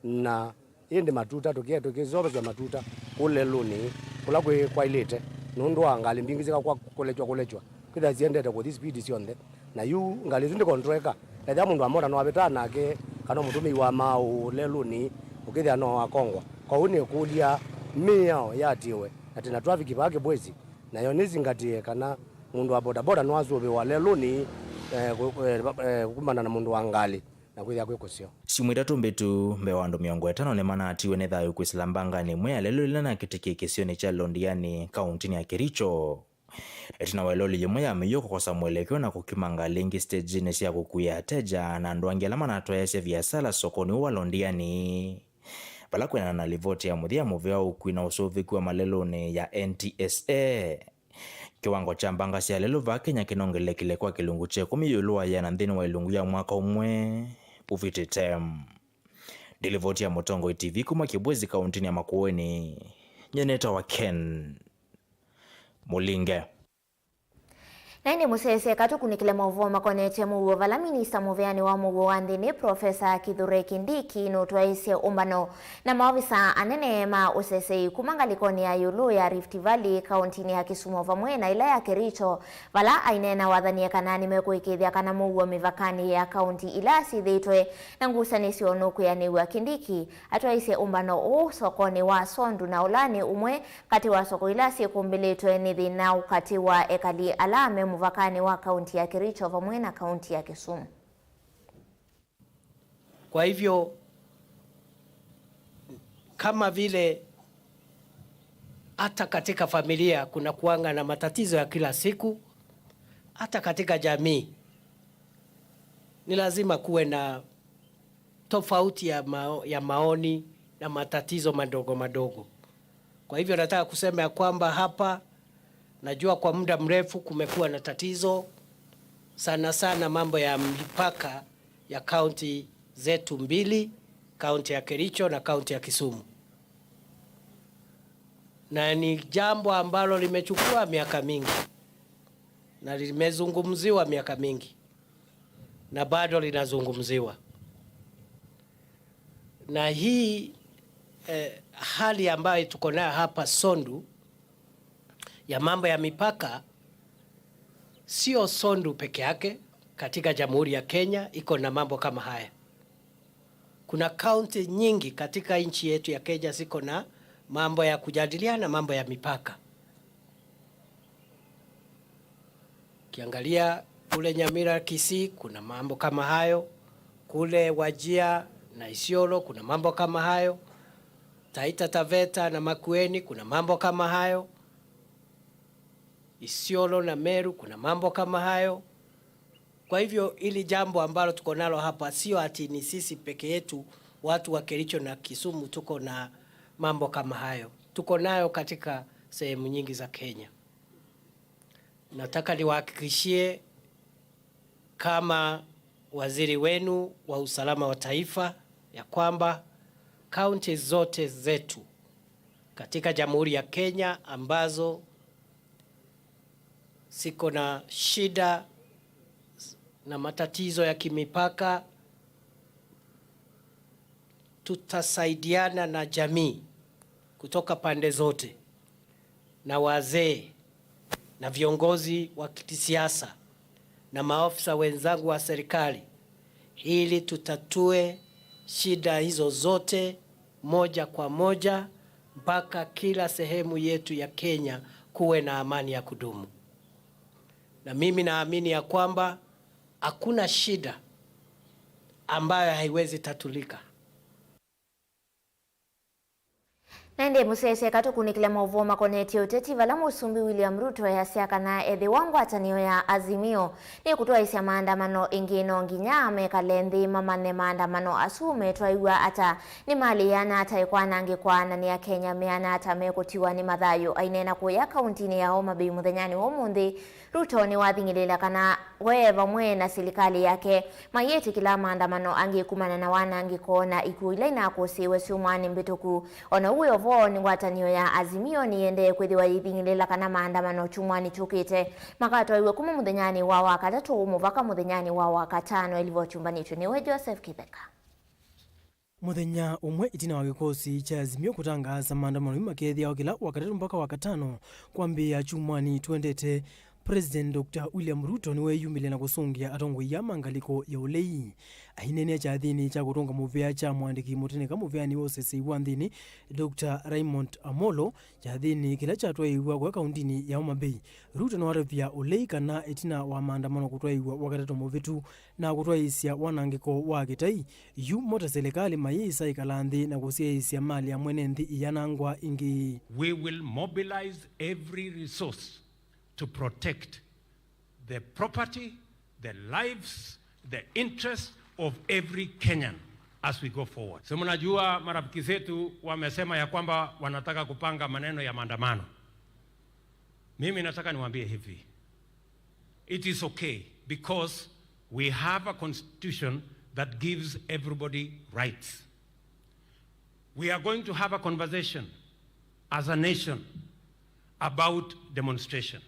na ĩndĩ matuta tũkĩe tũkĩseũvasya matuta kũu lelũnĩ kũla kwĩ kwaĩlĩte, nũndũ wa ngalĩ mbingĩ syĩka kwa kũlekywa kũlekywa, kwĩthĩa siendete kũthi speed syonthe. Na yu ngalĩ ĩsu ndĩkontroleka, ethĩa mũndũ wa mota no avĩtaa nake, kana mũtũmĩi wa maaũ lelũnĩ, ũkĩthĩa no akongwa. Kwoou nĩkũlya mĩao yĩatĩĩwe, atĩ na traffic vaa Kibwezi, nayo nĩsingatĩe kana mũndũ wa bodaboda no asũvĩwa lelũnĩ, eh, kũ-, eh, eh, kumana na mũndũ wa ngalĩ. na kwĩthĩa kwĩ kũseo. Syumwa itatũ mbĩtu, mbee wa andũ mĩongo ĩtano nĩmanatiwe nĩ thayũ kwĩsĩla mbanganĩ ĩmwe ya lelũ ĩla nakĩtĩkie kĩsionĩ kya Londiani, kaũntĩnĩ ya Kericho. Ĩtina wa ĩloli yĩmwe ya mĩio kũkosa mwelekeo na kũkima ngalĩ ingĩ sitejinĩ sya kũkuĩa ateja na andũ angĩ ala manatwaĩasya viasala sokonĩ ũũ wa Londiani, vala kwĩanana na livoti ya mũthya ya mũvĩa wa ũkui na ũsũvĩku wa malelũnĩ ya N T S A, kĩwango kya mbanga sya lelũ vaa Kenya kĩnongelekile kwa kĩlungu kya ĩkũmi ĩũlũ wa ĩana nthĩnĩ wa ĩlungu ya mwaka ũmwe ũvĩtĩte. Nĩ livoti ya Mũtongoi T V kuma Kĩbwezi, kaũntĩnĩ ya Makueni. Nyie nĩtawa Ken Mũlinge. Na ĩndĩ mũsyaĩĩsya eka tũkunĩkĩle maũvoo makonetye mũuo, vala minista mũveanĩ wa mũuo wa nthĩnĩ, Profesa Kithure Kindiki, nũtwaĩĩsye ũmbano na maovisa anene ma ũseseĩ kuma ngalĩkonĩ ya ĩũlũ ya Rift Valley, kaũntĩnĩ ya Kisumu vamwe na ĩla ya Kericho, vala aineena wathanie kana nĩmekũĩkĩĩthya kana mũuo mĩvakanĩ ya kaũntĩ ila syĩthĩĩtwe na ngusanĩsyo nũkwĩanĩw'a. Kindiki atwaĩĩsye ũmbano ũũ sokonĩ wa Sondu, na ũla nĩ ũmwe katĩ wa soko ila syĩkũmbĩlĩtwe nĩ thĩna katĩ wa ekali ala me mũvakanĩ wa kaũntĩ ya Kericho vamwe na kaũntĩ ya Kisumu. Kwa hivyo, kama vile hata katika familia kuna kuanga na matatizo ya kila siku, hata katika jamii ni lazima kuwe na tofauti ya mao-, ya maoni na matatizo madogo madogo. Kwa hivyo nataka kusema ya kwamba hapa, najua kwa muda mrefu kumekuwa na tatizo, sana sana mambo ya mipaka ya kaunti zetu mbili, kaunti ya Kericho na kaunti ya Kisumu. Na ni jambo ambalo limechukua miaka mingi na limezungumziwa miaka mingi na bado linazungumziwa. Na hii, eh, hali ambayo tuko nayo hapa Sondu ya mambo ya mipaka, sio Sondu peke yake, katika Jamhuri ya Kenya iko na mambo kama haya. Kuna kaunti nyingi katika nchi yetu ya Kenya ziko na mambo ya kujadiliana, mambo ya mipaka. Ukiangalia kule Nyamira, Kisii, kuna mambo kama hayo. Kule Wajir na Isiolo, kuna mambo kama hayo. Taita Taveta na Makueni, kuna mambo kama hayo. Isiolo na Meru, kuna mambo kama hayo. Kwa hivyo, hili jambo ambalo tuko nalo hapa, sio ati ni sisi peke yetu, watu wa Kericho na Kisumu, tuko na mambo kama hayo. Tuko nayo katika sehemu nyingi za Kenya. Nataka niwahakikishie kama waziri wenu wa usalama wa taifa ya kwamba kaunti zote zetu katika Jamhuri ya Kenya ambazo ziko na shida na matatizo ya kimipaka, tutasaidiana na jamii kutoka pande zote, na wazee, na viongozi wa kisiasa, na maofisa wenzangu wa serikali, ili tutatue shida hizo zote moja kwa moja, mpaka kila sehemu yetu ya Kenya kuwe na amani ya kudumu. Na mimi naamini ya kwamba hakuna shida ambayo haiwezi tatulika. Na ĩndĩ mũsyaĩĩsya eka tũkunĩkĩle maũvoo makonetye ũteti, vala Mũsumbĩ William Ruto easya kana ethĩwa ngwatanĩo ya Azimio nĩkũtwaĩsya maandamano ĩngĩ, no nginya mekale nthĩ mamanye maandamano asu metwaĩw'a ata, nĩmalĩana ata ĩkwanangĩkwa, na nĩ Akenya meana ata mekũtiwa nĩ mathayũ. Aineena kũya kauntinĩ ya Homa Bay mũthenyanĩ wa ũmũnthĩ, Ruto nĩwathing'ĩlĩĩla kana we vamwe na silikalĩ yake mayĩtĩkĩla maandamano angĩ kumana na wanangĩko na ikw'ũ ila inakũsĩĩwe syumwanĩ mbĩtũku. O na ũu wĩ o vo, nĩ ngwatanĩo ya Azimio nĩyĩendee kwĩthĩwa yĩthing'ĩlĩĩla kana maandamano kyumwanĩ kyũkĩte makatwaĩw'e kuma mũthenyanĩ wa Wakatatũ mũvaka mũthenyanĩ wa Wakatano. Ĩlivoti yũmbanĩtw'e nĩwe Joseph Kĩtheka. Mũthenya ũmwe ĩtina wa kĩkosi kya Azimio kũtangaasa maandamano yu makethĩawa kĩla Wakatatũ mpaka Wakatano kwambĩĩa kyumwanĩ twendete, President Doctor William Ruto nĩweeyumĩlya na kũsũngĩa atongoi aa ma ngalĩko ya ũlei. Aineenea kyathĩnĩ kya kũtũnga mũvea kya mũandĩki mũteneka mũveanĩ wa ũseseĩ wa nthĩnĩ, Doctor Raymond Amolo, kyathĩnĩ kĩla kyatwaĩĩw'a kũya kaũndĩnĩ ya Homa Bay, Ruto nĩwatavya ũlei kana ĩtina wa maandamano kũtwaĩĩw'a Wakatatũ mũvĩtu na kũtwaĩĩsya wanangĩko wa kĩtai, yu mo ta silikalĩ mayĩsa ĩkala nthĩ na kũsyaĩĩsya malĩ ya mwene nthĩ ĩyanangwa ĩngĩ. We will mobilize every resource to protect the property, the lives, the interests of every Kenyan as we go forward. So mnajua marafiki zetu wamesema ya kwamba wanataka kupanga maneno ya maandamano. Mimi nataka niwaambie hivi. It is okay because we have a constitution that gives everybody rights. We are going to have a conversation as a nation about demonstration.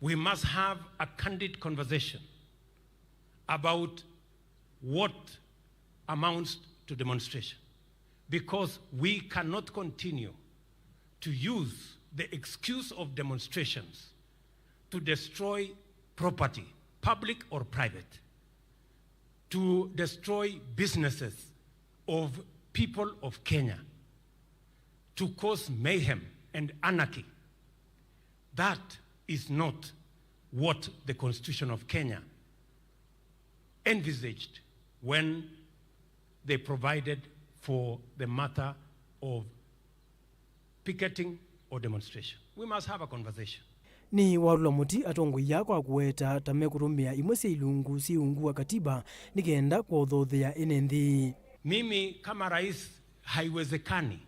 We must have a candid conversation about what amounts to demonstration, because we cannot continue to use the excuse of demonstrations to destroy property, public or private, to destroy businesses of people of Kenya, to cause mayhem and anarchy. That is not what the Constitution of Kenya envisaged when they provided for the matter of picketing or demonstration. We must have a conversation. Nĩwalũla mũtĩ atongoi aa kwa kũweta ta mekũtũmĩa imwe sya ilungu syĩ ungu wa katiba nĩ kenda kũthothea ene nthĩ. Mimi kama rais, haiwezekani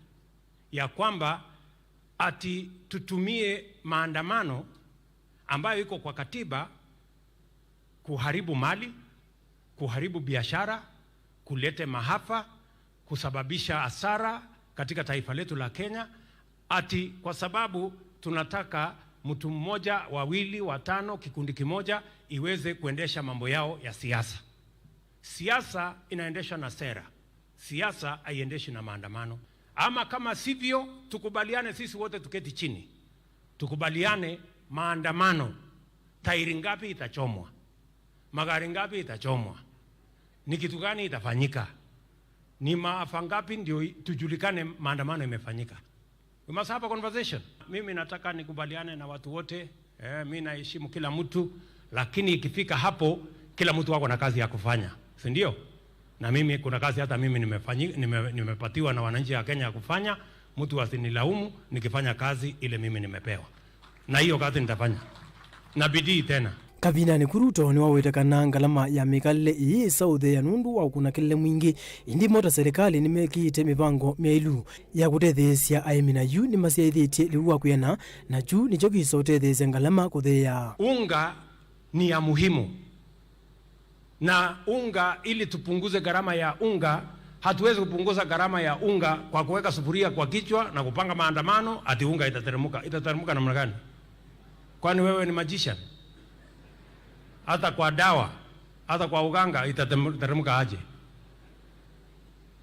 ya kwamba ati tutumie maandamano ambayo iko kwa katiba kuharibu mali, kuharibu biashara, kulete maafa, kusababisha hasara katika taifa letu la Kenya, ati kwa sababu tunataka mtu mmoja, wawili, watano, kikundi kimoja iweze kuendesha mambo yao ya siasa. Siasa inaendeshwa na sera. Siasa haiendeshi na maandamano. Ama kama sivyo, tukubaliane sisi wote, tuketi chini. Tukubaliane maandamano, tairi ngapi itachomwa, magari ngapi itachomwa, ni kitu gani itafanyika, ni maafa ngapi ndio i-, tujulikane maandamano imefanyika. We must have a conversation. Mimi nataka nikubaliane na watu wote. Eh, mi naheshimu kila mtu, lakini ikifika hapo, kila mtu ako na kazi ya kufanya, si ndio? Na mimi kuna kazi hata mimi nimefanyi-, nime-, nimepatiwa na wananchi ya Kenya ya kufanya. Mtu asinilaumu nikifanya kazi ile mimi nimepewa, na hiyo kazi nitafanya na bidii tena. Kavindanĩ kũ, Ruto nĩwaweta kana ngalama ya mĩkalĩle ĩyĩsa ũtheea nũndũ wa ũkunakĩlĩle mwingĩ, ĩndĩ mo ta silikalĩ nĩmekĩĩte mĩvango myaĩlu ya kũtetheesya aĩmi, na yu nĩmasyaĩthĩtye lĩu wa kwĩana, na kyu nĩkyo kĩsa ũtetheesya ngalama kũtheea. Unga ni ya muhimu. Na unga, ili tupunguze gharama ya unga, hatuwezi kupunguza gharama ya unga kwa kuweka sufuria kwa kichwa na kupanga maandamano ati unga itateremka. Itateremka namna gani? Kwani wewe ni magician? Hata kwa dawa, hata kwa uganga itateremka aje?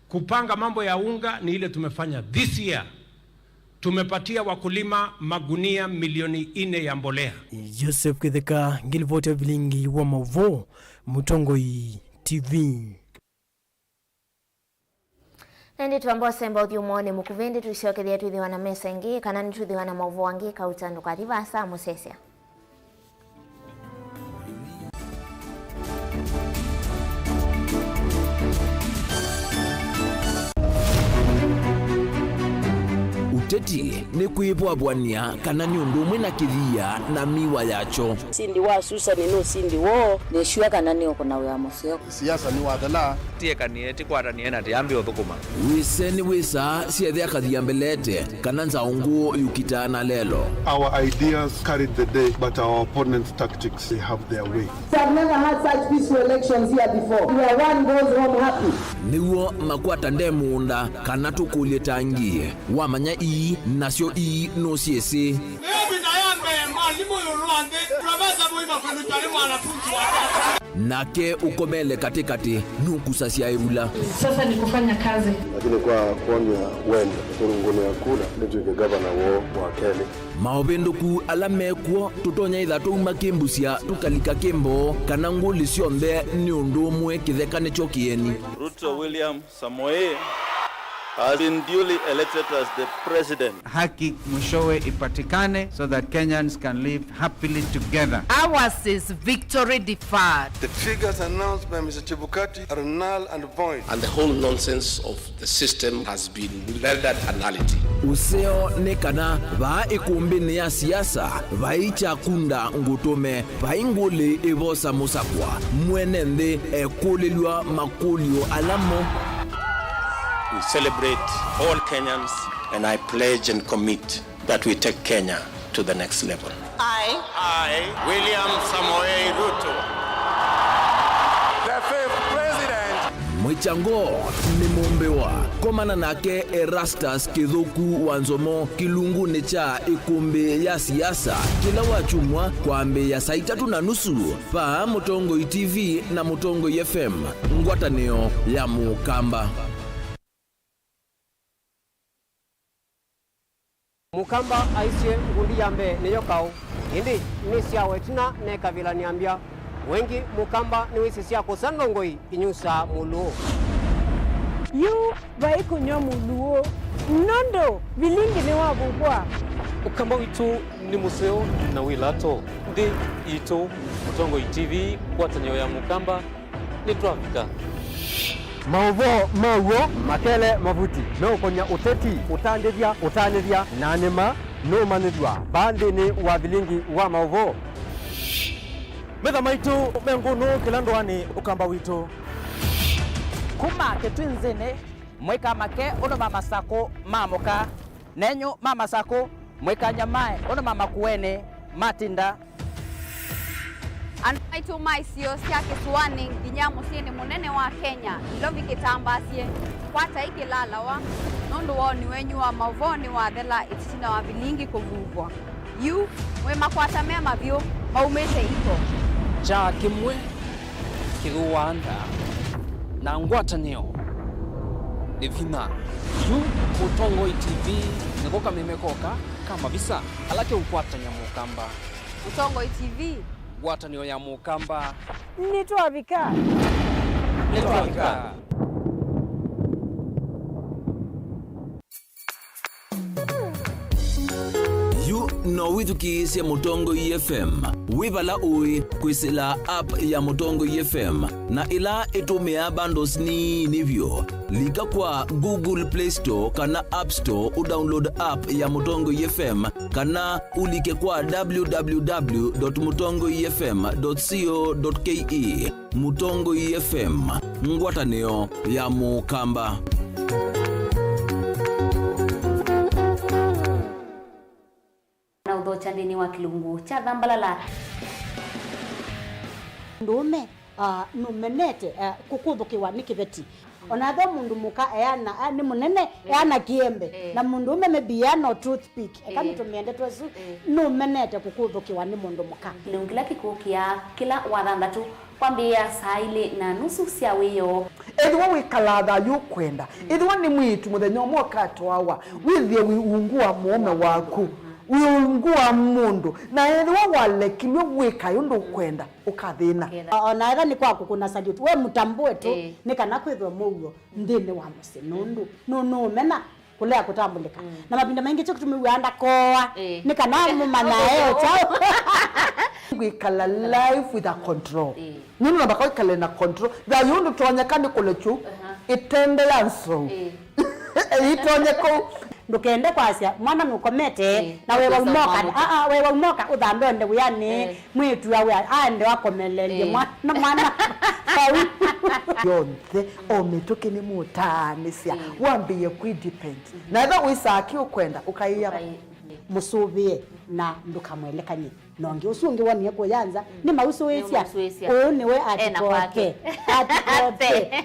Kupanga mambo ya unga ni ile tumefanya this year. Tumepatia wakulima magunia milioni nne ya mbolea. Joseph Kitheka, ngilipoti ya vilingi wa mauvoo, Mũtongoi T V. Na ĩndĩ twamba ũsemba ũthyũmũonĩ mũkuvĩ, ĩndĩ tũisyokethya twĩthĩwa na mesa ĩngĩ, kana nĩtwĩthĩwa na mauvoo angĩ kauta. Ndũkathi vaasa, mũsesya. Ũteti nĩ kwĩvwavw'ania kana nĩ ũndũ ũmwe na kĩthia na mĩwa yakyo. Ũsindi wa Susani nĩ ũsindi woo. Nĩ sure kana nĩ ũkũna wĩa mũseo. Siasa nĩwathela. Tiekanie, tikwatanĩe na tiambi ũthũkũma. Wĩse nĩ wĩsa syethĩa kathia mbelete. Kana nzaũ ngũũ yũkitaa na lelo. Our ideas carried the day, but our opponents' tactics, they have their way. I've never had such peaceful elections here before, where one goes home happy. Nĩw'o makwata nde mũũnda, kana tũkũlye tangi. Wamanya ii, nasyo ii nũsyĩsĩ. Mĩaka ya mbee, mwalimũ ĩũlũ wa nthĩ, Profesa Mũima Kũlutwa nĩ mwanafunzi wake. Nake ũkomele katĩkatĩ nũkusasya ĩvula. Sasa ni kufanya kazi. Lakini kwa kuonia wendo, kũrũngũnĩa kula nĩtw'ĩke gavana woo wa kelĩ. Maũvĩndũku ala me kw'o, tũtonya ĩtha twauma kĩmbusya tũkalika kĩmboo, kana ngũlĩ syonthe nĩ ũndũ ũmwe, kĩtheka nĩkyo kĩeni. Ruto William Samoei has been duly elected as the president. Haki mwishowe ipatikane so that Kenyans can live happily together. Ours is victory deferred. The figures announced by Mister Chebukati are null and void. And the whole nonsense of the system has been rendered a nullity. Ũseo nĩ kana vaa ĩkũmbĩnĩ ya siasa vai kya kunda ngũtũme, vai ngũlĩ ĩvosa mũsakwa, mwene nthĩ ekũlĩlw'a makũlyo ala mo. We celebrate all Kenyans, and I pledge and commit that we take Kenya to the next level. I, I, William Samoei Ruto, the fifth president. Mwĩkyango nĩ mũmbĩwa. Komana nake Erastus Kĩthũku wa Nzomo kĩlungunĩ kya ĩkũmbĩ ya siasa kĩla wakyumwa kwambĩĩa saa itatũ na nusu. Vaa Mũtongoi T V na Mũtongoi F M, ngwatanĩo ya Mũkamba. Mũkamba aisye, ngundi ya mbee nĩyo kaũ, ĩndĩ nĩsyawa ĩtina nekavĩla nĩambya. Wengi Mũkamba nĩwĩsĩ sya kũsa ndongoi inyusaa mũlũũ. Yu vai kũnyw'a mũlũũ, nũndũ vilingi nĩwavuvwa. Ũkamba witũ nĩ mũseo na wĩ lato. Nthĩ yitũ, Mũtongoi T V, ngwatanĩo ya Mũkamba, nĩtwavika. Maũvoo ma w'o makele mavuti meũkonya ũteti, ũtandĩthya, ũtanĩthya, na nĩma nũmanyĩthw'a vaa nthĩnĩ wa vilingi wa maũvoo. Metha maitũ me ngũnũ kĩla ndũanĩ, Ũkamba witũ. Kuma Kĩtwinzĩnĩ, mũikamake ũndũ ma Masakũ maamũka. Nenyu ma Masakũ, mũikanyamae ũndũ ma Makueni matinda. Andũ maitũ ma isio sya kĩsũanĩ nginya mũsyĩnĩ mũnene wa Kenya, Nairobi kĩtambaasye, kwatai kĩlalawa, nũndũ woni wenyu wa maũvoo nĩwathela ĩtina wa vilingi kũvuvwa. Yu, mwĩ makwata me mavyũ maumĩte iko. Kyaa kĩmwe kĩthũaa nda, na ngwatanĩo nĩ vinya. Yu Mũtongoi T V nĩko kameme koka ka mavisa ala keũkwatany'a Mũkamba. Mũtongoi T V. Ngwatanĩo ya Mũkamba. Nĩtwavika. Nĩtwavika. Yu no wĩthukĩĩsye Mũtongoi F M wĩ vala ũĩ kwĩsĩla app ya Mũtongoi F M, na ĩla ĩtũmĩaa bundles nini vyũ. Lika kwa Google Play Store kana App Store ũdownload app ya Mũtongoi F M, kana ũlike kwa w w w dot mũtongoi f m dot co dot k e. Mũtongoi F M, ngwatanĩo ya Mũkamba. Na ũthokya nthĩnĩ wa kĩlungu kya Thambalala. Mũndũũme, ah, nũmenete, ah, kũkũthũkĩwa nĩ kĩveti. Ona ethĩwa mũndũ mũka eana, ah, nĩ mũnene, eana kĩembe. Na mũndũũme maybe eana o toothpick. Eka nĩtũmĩende twesu. Nũmenete kũkũthũkĩwa nĩ mũndũ mũka. Kĩlungu kĩla kĩkũkĩa kĩla wathanthatũ. Kwambĩĩa saa ilĩ na nusu sya wĩoo. Ethĩwa wĩkalaa thayũ ũkwenda, ethĩwa nĩ mwĩĩtu mũthenya ũmwe ũkatwawa, wĩthĩe wĩ ungu wa mũũme waku, wĩ ungu wa mũndũ, na ethĩwa walekilw'e wĩkae ũndũ ũkwenda, ũkathĩna. O na ethĩwa nĩ kwa kũkũna salute, we mũtambũe tu, nĩ kana kwĩthwe mũuo nthĩnĩ wa mũsyĩ, nũndũ nũnũũmena. Kũlea kũtambũlĩka. Na mavinda maingĩ kyo kĩtũmĩw'aa ndakoa. Nĩ kana mũmanyae o kyaũ. Kwĩkala life with a control. Nũndũ namba kwĩkala na control. Thayũ ndũtonyeka nĩ kũlekyu ĩtende ya nsou. Ĩtonye kũu. Ndũkende kwasya mwana nũkomete na wewa umoka. Aa, wewa umoka ũthambe onde wĩanĩ. Mwĩĩtu awe aende akomelelye mwana, mwana vau. Yonthe o mĩtũkĩ nĩmũtaanĩsya wambĩĩe kwĩ depend. Na ethĩwa wĩsaa kĩ ũkwenda ũkaĩa. Mũsũvĩe na ndũkamwelekany'e na ũngĩ. Ũsu ũngĩ wonie kũya nza nĩ mausũĩsya. Ũũ nĩwe atikoke. Atikoke.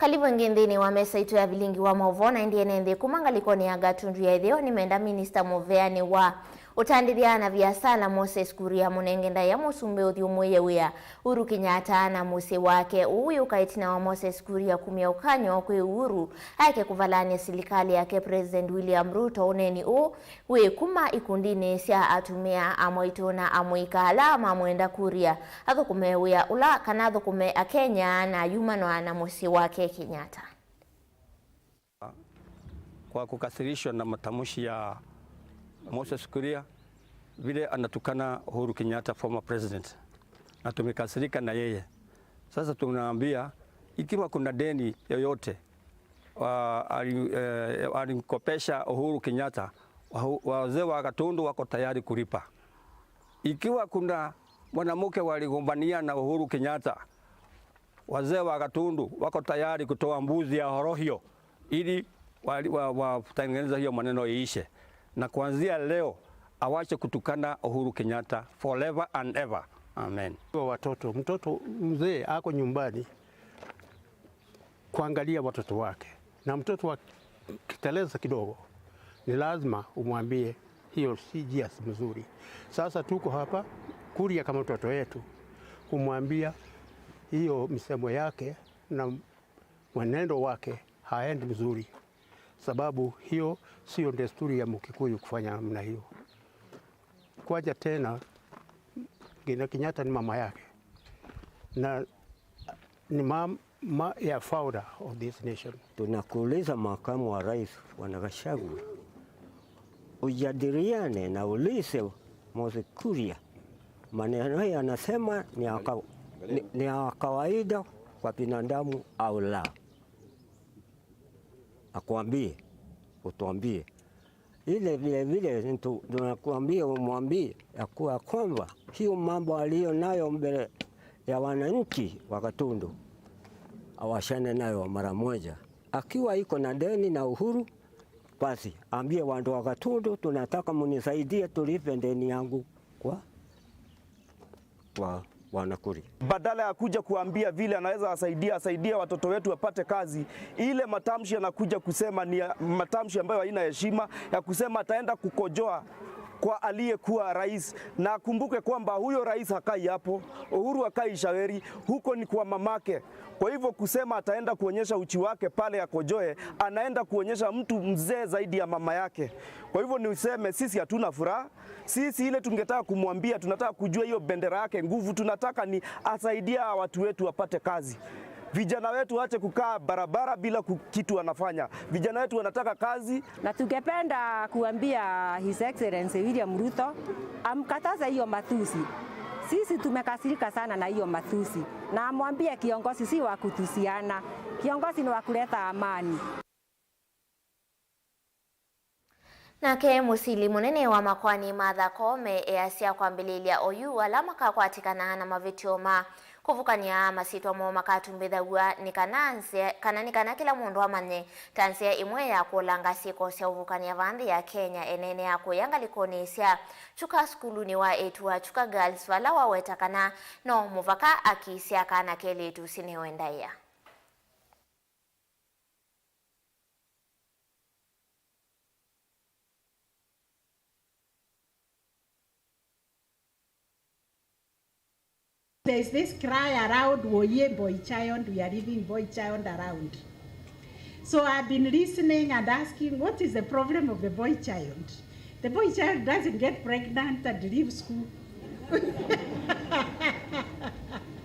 Kalivu ĩngĩ nthĩnĩ wa mesa itũ ya vilingi wa maũvoo, na ĩndĩ ene nthĩ kuma ngalĩkonĩ ya Gatundu ya ĩtheo nĩmenda minista mũveanĩ wa ũtandĩthya na viasala Moses Kuria mũnenge ndaĩa mũsumbĩ ũthyũmũĩe wĩa Uhuru Kenyatta na mũsyĩ wake. Ũu wĩũka ĩtina wa Moses Kuria kumya ũkany'o kwĩ Uhuru aeke kũvalany'a silikalĩ yake President William Ruto. Ũneeni ũũ wĩ kuma ikundinĩ sya atumĩa, amwaitũ na amũika ala mamwenda Kuria athũkũme wĩa ũla kana athũkũme Akenya na ayumanwa na mũsyĩ wake Kenyatta. Kwa kukasirishwa na matamshi ya Moses Kuria vile anatukana Uhuru Kenyatta, former president, na tumekasirika na yeye. Sasa tunaambia, ikiwa kuna deni yoyote wa-, ali-, eh, alimkopesha Uhuru Kenyatta, wa-, wazee wa Gatundu wako tayari kulipa. Ikiwa kuna mwanamke waligombania na Uhuru Kenyatta, wazee wa Gatundu wako tayari kutoa mbuzi ya horohio ili wa-, wa-, watengeneze hiyo maneno iishe, na kuanzia leo awache kutukana Uhuru Kenyatta forever and ever. Amen. Kwa watoto, mtoto mzee ako nyumbani kuangalia watoto wake, na mtoto akiteleza kidogo, ni lazima umwambie hiyo si njia mzuri. Sasa tuko hapa Kuria kama mtoto yetu kumwambia hiyo misemo yake na mwenendo wake haendi mzuri, sababu hiyo sio desturi ya Mkikuyu kufanya namna hiyo. Kwaja tena, Kina Kenyatta ni mama yake na ni mama ya founder of this nation. Tunakuuliza makamu wa rais, Bwana Gachagua, ujadiliane na ulize Moses Kuria maneno haya anasema ni ya ka-, ni, ni ya kawaida kwa binadamu au la? Akwambie, utuambie. Ile vile vile tu-, tunakuambia umwambie ya kuwa kwamba hiyo mambo aliyo nayo mbele ya wananchi wa Gatundu awashane nayo mara moja. Akiwa iko na deni na Uhuru, basi ambie watu wa Gatundu, tunataka munisaidie tulipe deni yangu kwa, kwa Bwana Kuria. Badala ya kuja kuambia vile anaweza asaidia, asaidia watoto wetu wapate kazi, ile matamshi anakuja kusema ni ya-, matamshi ambayo haina heshima, ya kusema ataenda kukojoa kwa aliyekuwa rais. Na akumbuke kwamba huyo rais hakai hapo, Uhuru hakai Shaweri, huko ni kwa mamake. Kwa hivyo kusema ataenda kuonyesha uchi wake pale akojoe, anaenda kuonyesha mtu mzee zaidi ya mama yake. Kwa hivyo niseme sisi hatuna furaha. Sisi ile tungetaka kumwambia, tunataka kujua hiyo bendera yake nguvu, tunataka ni asaidie hawa watu wetu wapate kazi. Vijana wetu waache kukaa barabara bila ku-, kitu wanafanya. Vijana wetu wanataka kazi. Na tungependa kuambia His Excellency William Ruto amkataze hiyo matusi. Sisi tumekasirika sana na hiyo matusi. Na amwambie kiongozi si wa kutusiana. Kiongozi ni wa kuleta amani. Nake mũsili mũnene wa makoani Martha Koome easya kwambĩlĩĩlya oyu ala makakwatĩkana na mavĩtyo ma kũvukany'a masyĩtwa moo makatumbĩthaw'a nĩ kana nzĩa, kana nĩ kana kĩla mũndũ amanye ta nzĩa ĩmwe ya kũlanga syĩko sya ũvukany'a vaa nthĩ ya Kenya. Eneenea kũya ngalĩkonĩ sya Chuka sukulunĩ wa ĩtu wa Chuka Girls, vala waweta kana no mũvaka akisya kana kelĩtu sinewe ndaĩa. There's this cry around, "Woye boy child, we are leaving boy child around." So I've been listening and asking, what is the problem of the boy child? The boy child doesn't get pregnant and leave school.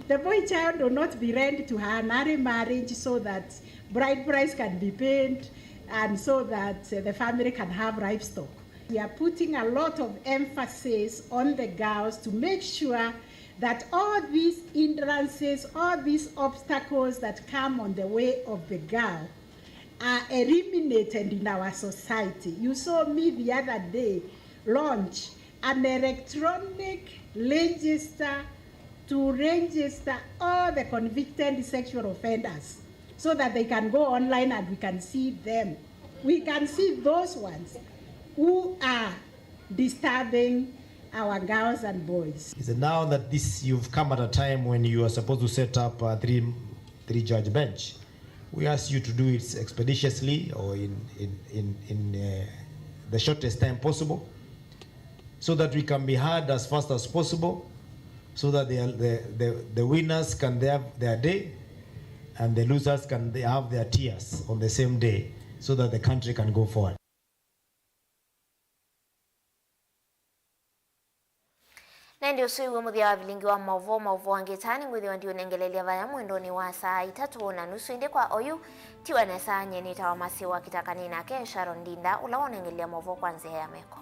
The boy child will not be rent to her marry marriage so that bride price can be paid and so that, uh, the family can have livestock. We are putting a lot of emphasis on the girls to make sure that all these hindrances, all these obstacles that come on the way of the girl are eliminated in our society. You saw me the other day launch an electronic register to register all the convicted sexual offenders so that they can go online and we can see them. We can see those ones who are disturbing our girls and boys. Is it now that this, you've come at a time when you are supposed to set up a three, three judge bench? We ask you to do it expeditiously or in, in, in, in uh, the shortest time possible so that we can be heard as fast as possible, so that they are, the, the, the winners can have their day and the losers can they have their tears on the same day, so that the country can go forward. Na ĩndĩ ũsu ĩw'o mũthya wa vilingi wa maũvoo. Maũvoo angĩ ta nĩngwĩthĩwa ndiũnengelelya vaya mwendonĩ wa saa itatũ na nusu, ĩndĩ kwa oyu tiwa nesa. Nyie nĩtawa Masi wa Kĩtaka, nĩ nake Sharon Ndinda, ũla wonengelelya maũvoo kwa nzĩa ya meko.